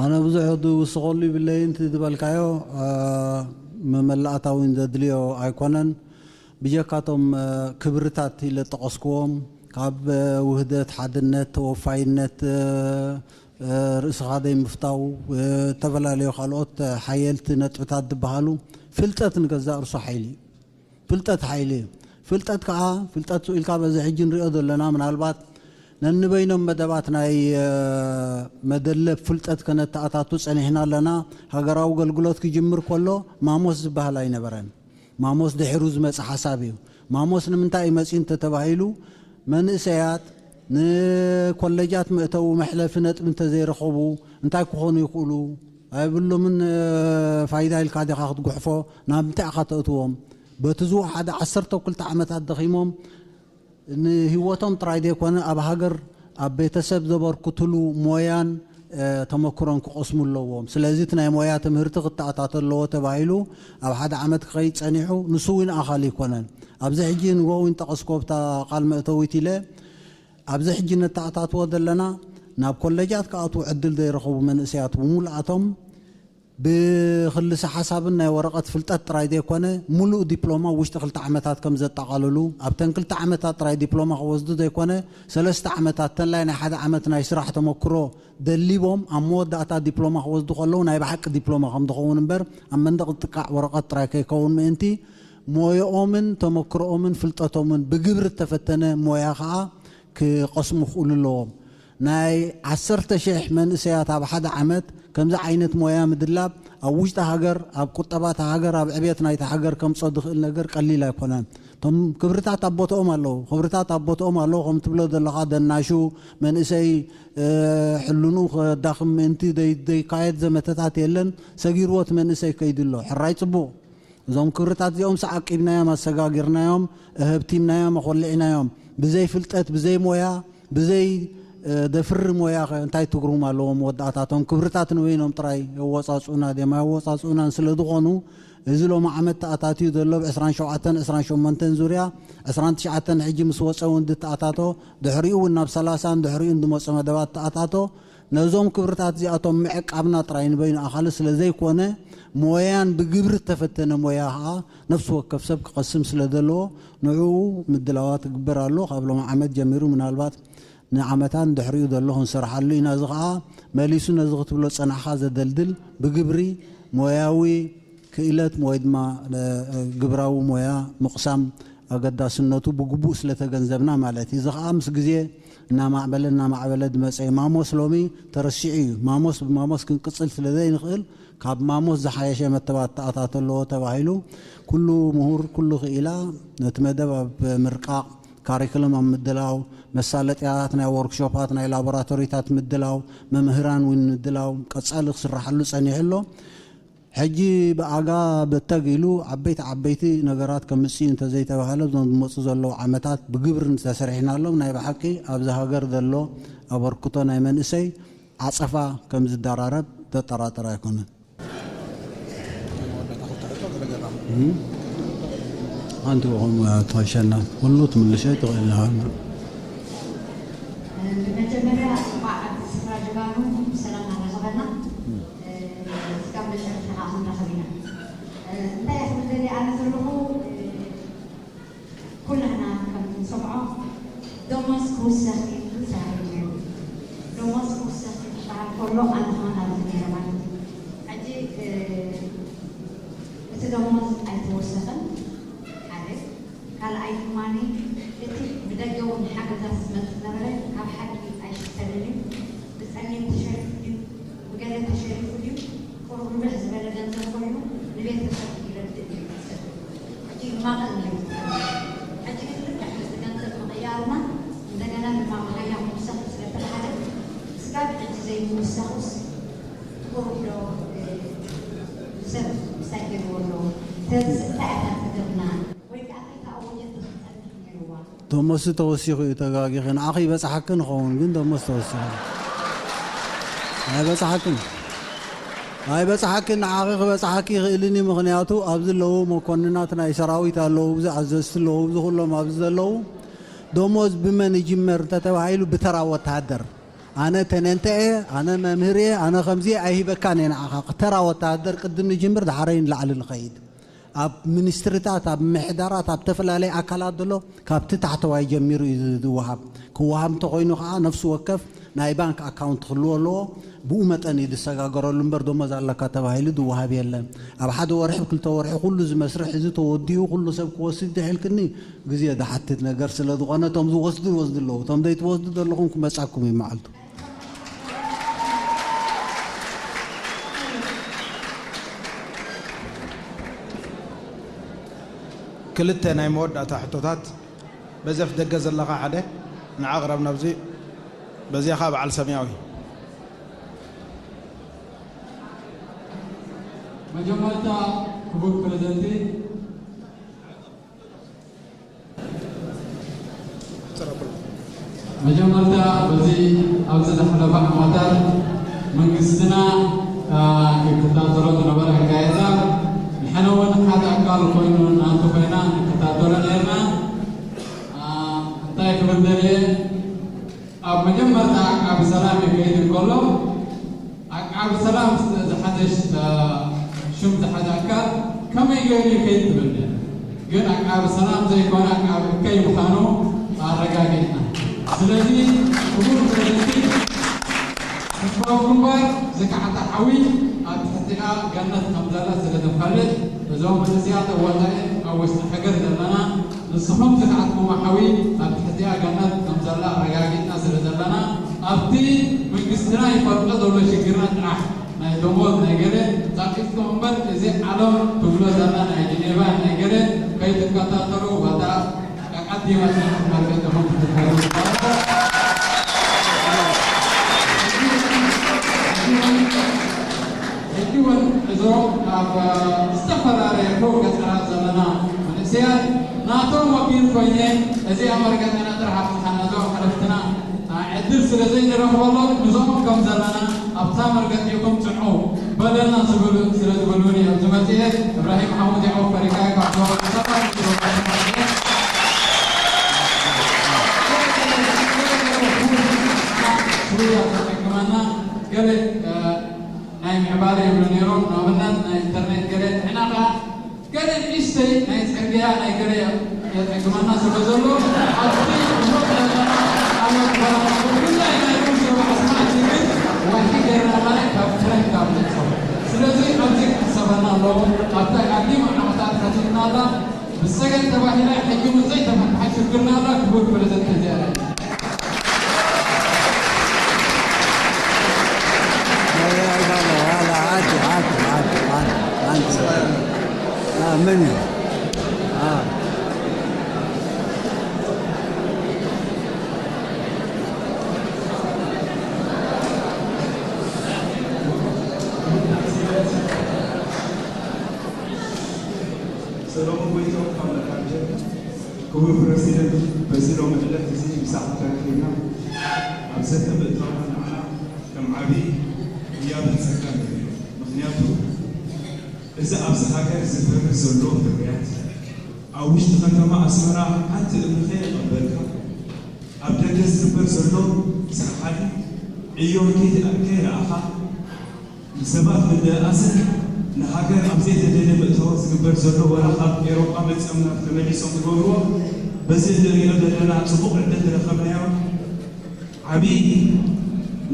ኣነ ብዙሕ ዝውስኸሉ ይብለይን፣ እቲ ዝበልካዮ፣ እ፣ መመላእታ እውን ዘድልዮ ኣይኮነን። ብጀካቶም፣ እ፣ ክብርታት ኢለ ጠቐስክዎም፣ ካብ፣ እ፣ ውህደት፣ ሓድነት፣ ተወፋይነት፣ እ፣ እ፣ ርእስኻ ዘይምፍታው፣ እ፣ ዝተፈላለዩ ካልኦት ሓየልቲ ነጥብታት ዝበሃሉ፣ ፍልጠት ንገዛእ ርእሱ ሓይሊ እዩ። ፍልጠት ሓይሊ እዩ። ፍልጠት ከኣ፣ ፍልጠት ኢልካ በዚ ሕጂ ንሪኦ ዘለና፣ ምናልባት ነንበይኖም መደባት ናይ፣ እ፣ መደለብ ፍልጠት ከነተኣታቱ ጸኒሕና ኣለና። ሃገራዊ ኣገልግሎት ክጅምር ከሎ ማሞስ ዝበሃል ኣይነበረን። ማሞስ ድሒሩ ዝመጽእ ሓሳብ እዩ። ማሞስ ንምንታይ እዩ መጺኡ እንተተባሂሉ፣ መንእሰያት ንኮሌጃት መእተዊ መሕለፊ ነጥቢ እንተዘይረኸቡ እንታይ ክኾኑ ይኽእሉ? ኣይብሎምን፣ እ፣ ፋይዳ ኢልካ ዲኻ ክትጉሕፎ? ናብ ምንታይ ኢኻ ተእትዎም? በቲ ዝወሓደ ዓሰርተ ክልተ ዓመታት ደኺሞም ንህይወቶም ጥራይ ዘይኮነ ኣብ ሃገር፣ ኣብ ቤተሰብ ዘበርክትሉ ሞያን፣ እ፣ ተመክሮን ክቐስሙ ኣለዎም። ስለዚ እቲ ናይ ሞያ ትምህርቲ ክተኣታተ ኣለዎ ተባሂሉ ኣብ ሓደ ዓመት ክኸይድ ጸኒሑ፣ ንሱ እውን ኣኻሊ ኣይኮነን። ኣብዚ ሕጂ ንጎ እውን ጠቐስኮ ኣብታ ቃል መእተዊት ኢለ፣ ኣብዚ ሕጂ ነተኣታትዎ ዘለና ናብ ኮሌጃት ክኣትዉ ዕድል ዘይረኸቡ መንእሰያት ብምሉኣቶም ብክልሰ ሓሳብን ናይ ወረቐት ፍልጠት ጥራይ ዘይኮነ፣ ምሉእ ዲፕሎማ ውሽጢ ክልተ ዓመታት ከም ዘጠቓልሉ፣ ኣብተን ክልተ ዓመታት ጥራይ ዲፕሎማ ክወስዱ ዘይኮነ፣ ሰለስተ ዓመታት፣ ተላይ ናይ ሓደ ዓመት ናይ ስራሕ ተመክሮ ደሊቦም ኣብ መወዳእታ ዲፕሎማ ክወስዱ ከለዉ፣ ናይ ብሓቂ ዲፕሎማ ከም ዝኸውን እምበር፣ ኣብ መንደቕ ዝጥቃዕ ወረቐት ጥራይ ከይከውን ምእንቲ፣ ሞያኦምን ተመክሮኦምን ፍልጠቶምን ብግብሪ እተፈተነ ሞያ ኸኣ ክቐስሙ ክኽእሉ ኣለዎም። ናይ ዓሰርተ ሽሕ መንእሰያት ኣብ ሓደ ዓመት ከምዚ ዓይነት ሞያ ምድላብ ኣብ ውሽጢ ሃገር፣ ኣብ ቁጠባ እታ ሃገር፣ ኣብ ዕብየት ናይታ ሃገር ከምጽኦ ዝኽእል ነገር ቀሊል ኣይኮነን። እቶም ክብርታት ኣብ ቦትኦም ኣለዉ። ክብርታት ኣብ ቦትኦም ኣለዉ። ከም ትብሎ ዘለኻ ደናሹ መንእሰይ፣ እ፣ ሕልንኡ ከዳኽም ምእንቲ ዘይ-፣ ዘይካየድ ዘመተታት የለን። ሰጊርዎ እቲ መንእሰይ ከይዱ ኣሎ። ሕራይ ጽቡቕ። እዞም ክብርታት እዚኦም ዓቂብናዮም፣ ኣሰጋጊርናዮም፣ ኣሀብቲምናዮም፣ ኣኾሊዕናዮም። ብዘይ ፍልጠት፣ ብዘይ ሞያ፣ ብዘይ፣ እ፣ ደፍሪ ሞያ ኸ እንታይ ትርጉም ኣለዎም መወዳእታቶም? ክብርታት ንበይኖም ጥራይ የወጻጽኡና ድዮም? ኣየወጻጽኡናን ስለ ዝኾኑ፣ እዚ ሎሚ ዓመት ተኣታትዩ ዘሎ ብ ዕስራን ሸውዓተን ዕስራን ሸሞንተን ዙርያ፣ ዕስራን ትሽዓተን ሕጂ ምስ ወጸ እውን ዝተኣታቶ፣ ድሕሪኡ እውን ናብ ሰላሳን ድሕሪኡ ዝመጸ መደባት ተኣታቶ፣ ነዞም ክብርታት እዚኣቶም ምዕቃብና ጥራይ ንበይኑ ኣኻሊ ስለ ዘይኮነ፣ ሞያን ብግብሪ እተፈተነ ሞያ ኸኣ ነፍሲ ወከፍ ሰብ ክቐስም ስለ ዘለዎ፣ ንዕኡ ምድላዋት ይግበር ኣሎ። ካብ ሎሚ ዓመት ጀሚሩ ምናልባት ንዓመታን ድሕሪኡ ዘሎ ክንሰርሓሉ ኢና። እዚ ኸኣ መሊሱ ነዚ ክትብሎ ዝጸናሕካ ዘደልድል፣ ብግብሪ ሞያዊ ክእለት ወይ ድማ፣ እ፣ ግብራዊ ሞያ ምቕሳም ኣገዳስነቱ ብግቡእ ስለ ተገንዘብና ማለት እዩ። እዚ ኸኣ ምስ ግዜ እናማዕበለ እናማዕበለ ዝመጸ እዩ። ማሞስ ሎሚ ተረሲዑ እዩ። ማሞስ ብማሞስ ክንቅጽል ስለ ዘይንኽእል፣ ካብ ማሞስ ዝሓየሸ መተባተኣታት ኣለዎ ተባሂሉ፣ ኩሉ ምሁር፣ ኩሉ ክኢላ ነቲ መደብ ኣብ ምርቃቕ፣ ካሪክለም ኣብ ምድላው፣ መሳለጥያታት፣ ናይ ወርክሾፓት፣ ናይ ላቦራቶሪታት ምድላው፣ መምህራን እውን ምድላው ቀጻሊ ክስራሓሉ ጸኒሑ ኣሎ። ሕጂ ብኣጋ በተግ ኢሉ ዓበይቲ ዓበይቲ ነገራት ከምጽእ እዩ እንተዘይተባህለ፣ እዞም ዝመጹ ዘለዉ ዓመታት ብግብሪ እንተሰሪሕናሎም፣ ናይ ብሓቂ ኣብዚ ሃገር ዘሎ ኣበርክቶ ናይ መንእሰይ ዓጸፋ ከም ዝደራረብ ዘጠራጥር ኣይኮነን። እም? ሓንቲ ኢኹም ኣቶ ኣሸናፊ፣ ኩሉ ትምልሽ ኣይትኽእልን ኢኻ። ብመጀመርያ፣ እንኳዕ ኣብቲ ስፍራ ጀጋኑ ብሰላም ኣራኸበና። ስጋብ መጨረሻ ከዓ ክንራኸብ ኢና። እንታይ እየ ክብል ደልየ ኣነ ዘለኹ፣ ኩላህና ከም እንሰምዖ፣ ደሞዝ ክውሰኽ እዩ ተባሂሉ ነይሩ። ደሞዝ ክውሰኽ ክበሃል ከሎ ኣነ ኸማን ኣብዚ ነይረ ማለት እዩ። ሕጂ፣ እ፣ እቲ ደሞዝ ኣይተወሰኸን፣ ሓደ። ካልኣይ ድማ፣ እቲ ብደገ እውን ሓገዛት ዝመጽእ ዝነበረ ካብ ሓቂ ኣይሽፈንን እዩ። ብጸሊም ተሸሪፉ ድዩ፣ ብገለ ተሸሪፉ ድዩ፣ ቁሩብ ንውሕ ዝበለ ገንዘብ ኮይኑ ንቤተሰብ ይረድእ እዩ ዝመስል። ሕጂ ይማቐል ነይሩ። ሕጂ ግን ልክዕ ምስቲ ገንዘብ ምቕያርና እንደገና ድማ መሃያ ክውሰኽ ስለተባህለ፣ ስጋብ ሕጂ ዘይምውሳኹስ ቁሩብ ዶ፣ እ፣ ሰብ ምሳይ ገይርዎ ኣሎ? ስለዚ እንታይ እያ እታ ጸገምና? ወይ ከኣ እንታይ ተኣወጀት ክትጸንሕ ነይርዋ? ደሞዝ ተወሲኹ እዩ፣ ተጋጊኺ። ንዓኺ ይበጽሓኪ ንኸውን፣ ግን ደሞዝ ተወሲኹ። ኣይበጽሓክን። ኣይበጽሓክን፣ ንዓኺ ክበጽሓኪ ይኽእልን እዩ። ምኽንያቱ ኣብዚ ዘለዉ መኮንናት ናይ ሰራዊት ኣለዉ፣ ኣብዚ ኣዘዝቲ ኣለዉ፣ ኣብዚ ኩሎም ኣብዚ ዘለዉ፣ ደሞዝ ብመን ይጅመር እንተተባሂሉ ብተራ ወተሃደር። ኣነ ተነንተ እየ፣ ኣነ መምህር እየ፣ ኣነ ከምዚ እየ ኣይህበካን እየ ንዓኻ። ተራ ወተሃደር ቅድም ንጅምር፣ ዳሕረይ ንላዕሊ ንኸይድ። ኣብ ሚኒስትሪታት፣ ኣብ ምሕዳራት፣ ኣብ ተፈላለየ ኣካላት ዘሎ ካብቲ ታሕተዋይ ጀሚሩ እዩ ዝወሃብ። ክወሃብ እንተኾይኑ ከዓ ነፍሲ ወከፍ ናይ ባንክ ኣካውንት ክህልዎ ኣለዎ። ብኡ መጠን እዩ ዝሰጋገረሉ እምበር ደሞዝ ኣለካ ተባሂሉ ዝወሃብ የለን። ኣብ ሓደ ወርሒ፣ ክልተ ወርሒ ኩሉ እዚ መስርሕ እዚ ተወዲኡ ኩሉ ሰብ ክወስድ ድሒልክኒ ግዜ ዝሓትት ነገር ስለ ዝኾነ እቶም ዝወስዱ ይወስዱ ኣለዉ። እቶም ዘይትወስዱ ዘለኹም ክመጻኩም እዩ መዓልቱ። ክልተ ናይ መወዳእታ ሕቶታት፣ በዚ ኣፍ ደገ ዘለኻ ሓደ ንዓ ቅረብ ናብዚ፣ በዚኣ ኸዓ በዓል ሰማያዊ። መጀመርታ ክቡር ፕሬዝደንት፣ መጀመርታ በዚ ኣብዚ ዝሓለፈ ዓመታት መንግስትና፣ አ፣ ይከታተሎ ዝነበረ ኣካየዳ፣ ንሕና እውን ሓደ ኣካል ኮይኑ እናንተ ኮይና ንከታተሎ ነርና። አ፣ እንታይ ክብል ደልየ፣ ኣብ መጀመርታ ዓቃቢ ሰላም ይከይድ እንከሎ፣ ዓቃቢ ሰላም ዝሓዘ ሽ-፣ እ፣ ሽም ዝሓዘ ኣካል ከመይ ገይሩ ይከይድ ትብል ነይራ። ግን ዓቃቢ ሰላም ዘይኮነ ዓቃቢ እከይ ምዃኑ ኣረጋጊጽና። ስለዚ ክቡር ፕሬዝደንት፣ ህዝባዊ ግንባር ዝከዓታ ሓዊ ኣብ ትሕቲኣ ገነት ከም ዘላ ስለ ንፈልጥ፣ እዞም መንእሰያት ወጻኢ ኣብ ውሽጢ ሃገር ዘለና ንስኹም ዝኸኣልኩሞ ሓዊ ኣብ ትሕቲኣ ገነት ከም ዘላ ኣረጋጊጽና ስለ ዘለና፣ ኣብቲ መንግስትና ይፈልጦ ዘሎ ሽግርና ጥራሕ፣ ናይ ደሞዝ ናይ ገለ ጻቂጥኩም እምበር፣ እዚ ዓለም ትብሎ ዘላ ናይ ጀኔቫ ናይ ገለ ከይትከታተሉ፣ ዋታ ኣቀዲመ መርገጽኹም ክትከዱ። ሕጂ እውን እዞም ኣብ ዝተፈላለየ ፉቕ ገጠራት ዘለና መንእሰያት ናቶም ወኪል ኮይነ እዚኣ መርገጺና ጥራሕ ኣብጽሓና። እዞም ሓለፍትና ዕድል ስለ ዘይንረኽበሎም ምስኦም ከም ዘለና ኣብታ መርገጺኹም ጽንዑ በለና ዝብሉ ስለ ዝበሉኒ ኣብዚ መጽኤ። እብራሂም ሓሙድ ያዕቆብ ፈሪቃይ ካብ ዞባ ሰባት ስውያ ተጠቅመና ገለ ናይ ምዕባለ ይብሉ ነይሮም። ንኣብነት ናይ ኢንተርኔት ገለ ንሕና ኸዓ ገለ ንእሽተይ ናይ ጽርግያ ናይ ገለ የጸግመና ስለ ዘሎ ኣብቲ ንሞት ዘለና ኣብ መግባር ብፍላይ ናይ ሩስያ ኣስማት ግን ዋሒ ገይርና ማለት ካብ ክረምት ኣብ ንጽሆ። ስለዚ ኣብዚ ክሕሰበና ኣለዎ። ኣብታ ኣዲማ ዓመታት ሓቲትና ኣላ ብሰገን ተባሂላ ሕጂ እውን ዘይተፈትሐት ሽግርና ኣላ። ክቡር ፕሬዝደንት እዚኣ ሰሎሞን ጎይትኦም ካብ መካርጀ። ክቡር ፕረሲደንት፣ በዚ ሎሚ ዕለት እዚ ምሳኻ ተረኺብና ኣብ ዘተ ምእታውና ንዓና ከም ዓቢ ህያብን ጸጋን እዩ። ምኽንያቱ እዚ ኣብዚ ሃገር ዝፈሪ ዘሎ ፍርያት ኣብ ውሽጢ ከተማ ኣስመራ ሓንቲ እምኒ ከይተቐበልካ፣ ኣብ ደገ ዝግበር ዘሎ ስርሓት ዕዮ ከይተ-፣ ከይረኣኻ፣ ንሰባት ምድእኣስን ንሃገር ኣብ ዘይተደልየ ምእታዎ ዝግበር ዘሎ፣ ዋላ ካብ ኤውሮጳ መጺኦም ናብ ተመሊሶም ዝገብርዎ፣ በዚ እንርእዮ ዘለና ጽቡቕ ዕድል ዝረኸብናዮ ዓቢ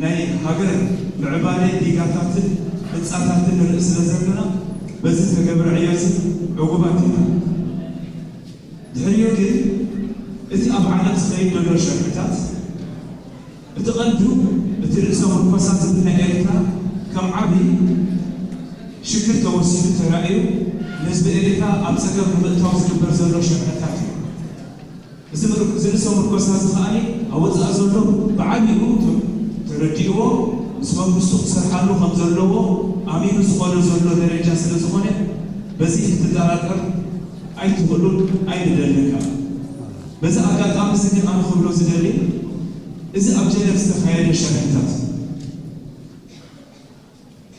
ናይ ሃገር ምዕባለ ዲጋታትን ህንጻታትን ንርኢ ስለ ዘለና፣ በዚ ዝተገብረ ዕዮ እዚ ዕጉባት ኢና። ድሕሪኡ ግን እቲ ኣብ ዓለም ዝኸይድ ዘሎ ሸርሕታት፣ እቲ ቀንዱ እቲ ርእሰ ምርኮሳ ዝብል ናይ ኤርትራ ከም ዓቢ ሽግር ተወሲዱ ተራእዩ፣ ንህዝቢ ኤርትራ ኣብ ጸገም ንምእታው ዝግበር ዘሎ ሸርሕታት እዩ። እዚ ምር-፣ እዚ ርእሰ ምርኮሳ እዚ ከኣ ኣብ ወጻኢ ዘሎ ብዓቢኡ ተ-፣ ተረዲእዎ፣ ምስ መንግስቱ ክሰርሓሉ ከም ዘለዎ ኣሚኑ ዝኸዶ ዘሎ ደረጃ ስለ ዝኾነ፣ በዚ ክትጠራጠር ኣይትኽእሉን ኣይንደልን ከኣ። በዚ ኣጋጣሚ እዚ ግን ኣነ ክብሎ ዝደሊ፣ እዚ ኣብ ጀነቭ ዝተኻየደ ሸርሕታት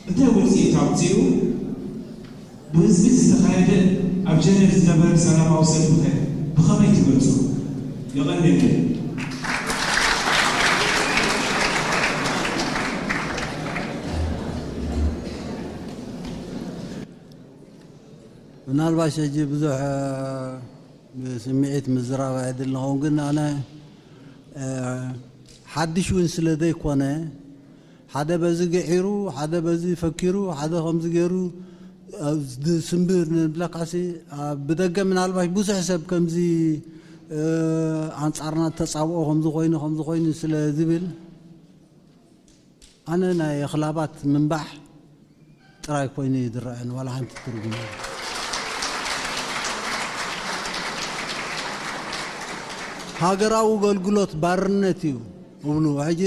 እንታይ ውጽኢት ኣምጺኡ? ብህዝቢ ዝተኻየደ ኣብ ጀነቭ ዝነበረ ሰላማዊ ሰልፊ ከ ብኸመይ ትገልጾ? የቐንየለይ። ምናልባሽ ሕጂ ብዙሕ ብስምዒት ምዝራብ ኣይድል ንኸውን፣ ግን ኣነ ሓድሽ እውን ስለ ዘይኮነ፣ ሓደ በዚ ግዒሩ፣ ሓደ በዚ ፈኪሩ፣ ሓደ ከምዚ ገይሩ ዝስንብር ንብለካሲ፣ ብደገ ምናልባሽ ብዙሕ ሰብ ከምዚ ኣንጻርና ተጻብኦ ከምዚ ኮይኑ ከምዚ ኮይኑ ስለ ዝብል፣ ኣነ ናይ ኣኽላባት ምንባሕ ጥራይ ኮይኑ እዩ ዝረኣየኒ፣ ዋላ ሓንቲ ትርጉም የለን። ሃገራዊ ኣገልግሎት ባርነት እዩ እብሉ። ሕጂ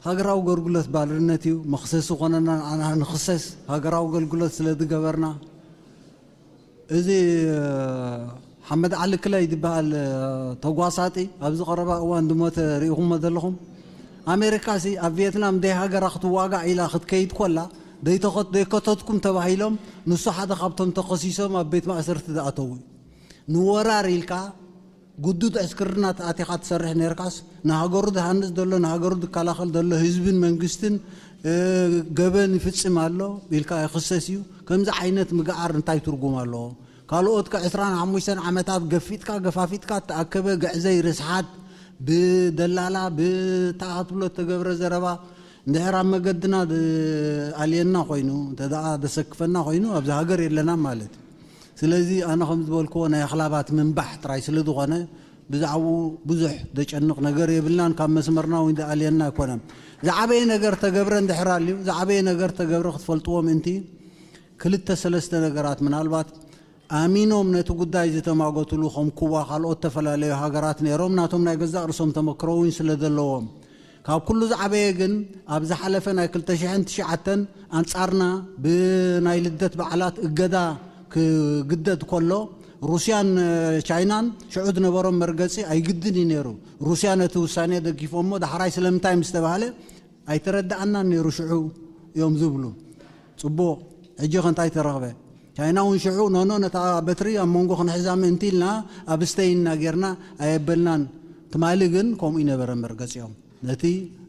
ሃገራዊ ኣገልግሎት ባርነት እዩ፣ መኽሰሲ ኮነና ንዓና ንኽሰስ፣ ሃገራዊ ኣገልግሎት ስለ ዝገበርና። እዚ ሓመድ ዓሊ ክለይ ዝበሃል ተጓሳጢ ኣብዚ ቀረባ እዋን ዝሞተ ርኢኹሞ ዘለኹም። ኣሜሪካ ሲ ኣብ ቪየትናም ደይ ሃገራ ክትዋጋእ ኢላ ክትከይድ ኮላ ደይተኸት-፣ ደይከተትኩም ተባሂሎም ንሱ ሓደ ካብቶም ተኸሲሶም ኣብ ቤት ማእሰርቲ ዝኣተዉ እዩ። ንወራር ኢልካ ግዱድ ዕስክርና ኣቲኻ ትሰርሕ ነርካስ ንሃገሩ ዝሃንጽ ዘሎ ንሃገሩ ዝከላኸል ዘሎ ህዝብን መንግስትን ገበን ይፍጽም ኣሎ ኢልካ ይኽሰስ እዩ። ከምዚ ዓይነት ምግዓር እንታይ ትርጉም ኣለዎ? ካልኦት ከ ዕስራን ሓሙሽተን ዓመታት ገፊጥካ ገፋፊጥካ እተኣከበ ግዕዘይ ርስሓት ብደላላ ብታኣትብሎ እተገብረ ዘረባ እንድሕር ኣብ መገድና ኣልየና ኮይኑ እንተ ደኣ ዘሰክፈና ኮይኑ ኣብዚ ሃገር የለና ማለት እዩ። ስለዚ ኣነ ከም ዝበልክዎ ናይ ኣኽላባት ምንባሕ ጥራይ ስለ ዝኾነ ብዛዕባኡ ብዙሕ ዘጨንቕ ነገር የብልናን፣ ካብ መስመርና እውን ዝኣልየና ኣይኮነን። ዝዓበየ ነገር ተገብረ እንድሕር ኣልዩ፣ ዝዓበየ ነገር ተገብረ ክትፈልጥዎ ምእንቲ ክልተ ሰለስተ ነገራት ምናልባት ኣሚኖም ነቲ ጉዳይ ዝተማገትሉ ከም ኩባ ካልኦት ተፈላለዩ ሃገራት ነይሮም ናቶም ናይ ገዛእ ርእሶም ተመክሮ እውን ስለ ዘለዎም ካብ ኩሉ ዝዓበየ ግን ኣብ ዝሓለፈ ናይ ክልተ ሽሕን ትሽዓተን ኣንጻርና ብናይ ልደት በዓላት እገዳ ክግደድ ከሎ ሩስያን ቻይናን ሽዑ ዝነበሮም መርገጺ ኣይግድን እዩ ነይሩ። ሩስያ ነቲ ውሳኔ ደጊፎሞ ዳሕራይ ስለምንታይ ምስ ተባህለ ኣይተረድኣናን ነይሩ ሽዑ እዮም ዝብሉ። ጽቡቕ፣ ሕጂ ከ እንታይ ተረኽበ? ቻይና እውን ሽዑ ኖኖ ነታ በትሪ ኣብ መንጎ ክንሕዛ ምእንቲ ኢልና ኣብ ስተይ ኢና ጌርና ኣየበልናን። ትማሊ ግን ከምኡ ይነበረ መርገጺኦም። ነቲ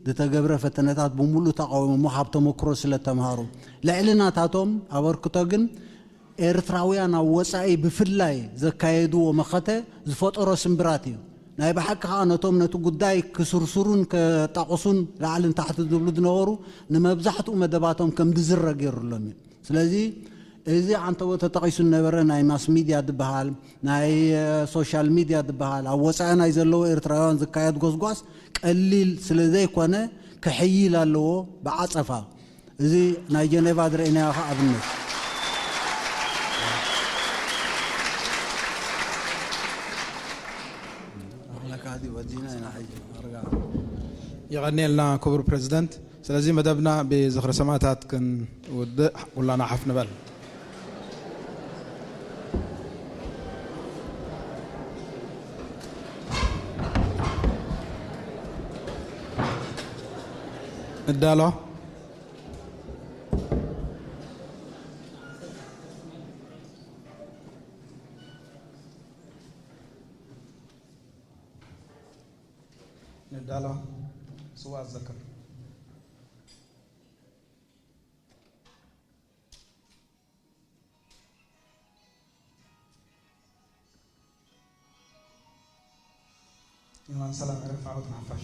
ዝተገብረ ፈተነታት ብምሉእ ተቓዊሞሞ ካብ ተመክሮ ስለ ተምሃሩ። ልዕሊ ናታቶም ኣበርክቶ ግን ኤርትራውያን ኣብ ወጻኢ ብፍላይ ዘካየድዎ መኸተ ዝፈጠሮ ስምብራት እዩ። ናይ ብሓቂ ከኣ ነቶም ነቲ ጉዳይ ክስርሱሩን ከጣቕሱን ላዕልን ታሕትን ዝብሉ ዝነበሩ ንመብዛሕትኡ መደባቶም ከም ዝዝረ ገይሩሎም እዩ። ስለዚ እዚ ዓንተቦ ተጠቒሱ ዝነበረ ናይ ማስ ሚድያ ዝበሃል ናይ ሶሻል ሚድያ ዝበሃል ኣብ ወፃኢ ናይ ዘለዉ ኤርትራውያን ዝካየድ ጎስጓስ ቀሊል ስለ ዘይኮነ ክሕይል ኣለዎ ብዓፀፋ። እዚ ናይ ጀኔቫ ዝረእናዮ ከዓ ኣብነት። የቐንየልና ክቡር ፕረዚደንት። ስለዚ መደብና ብዝኽሪ ሰማእታት ክንውድእ ኩላና ሓፍ ንበል። ንዳሎ። ንዳሎ ስዋ ኣዘክር። የማን ሰላም ዕረፍ ዓወት ንሓፋሽ።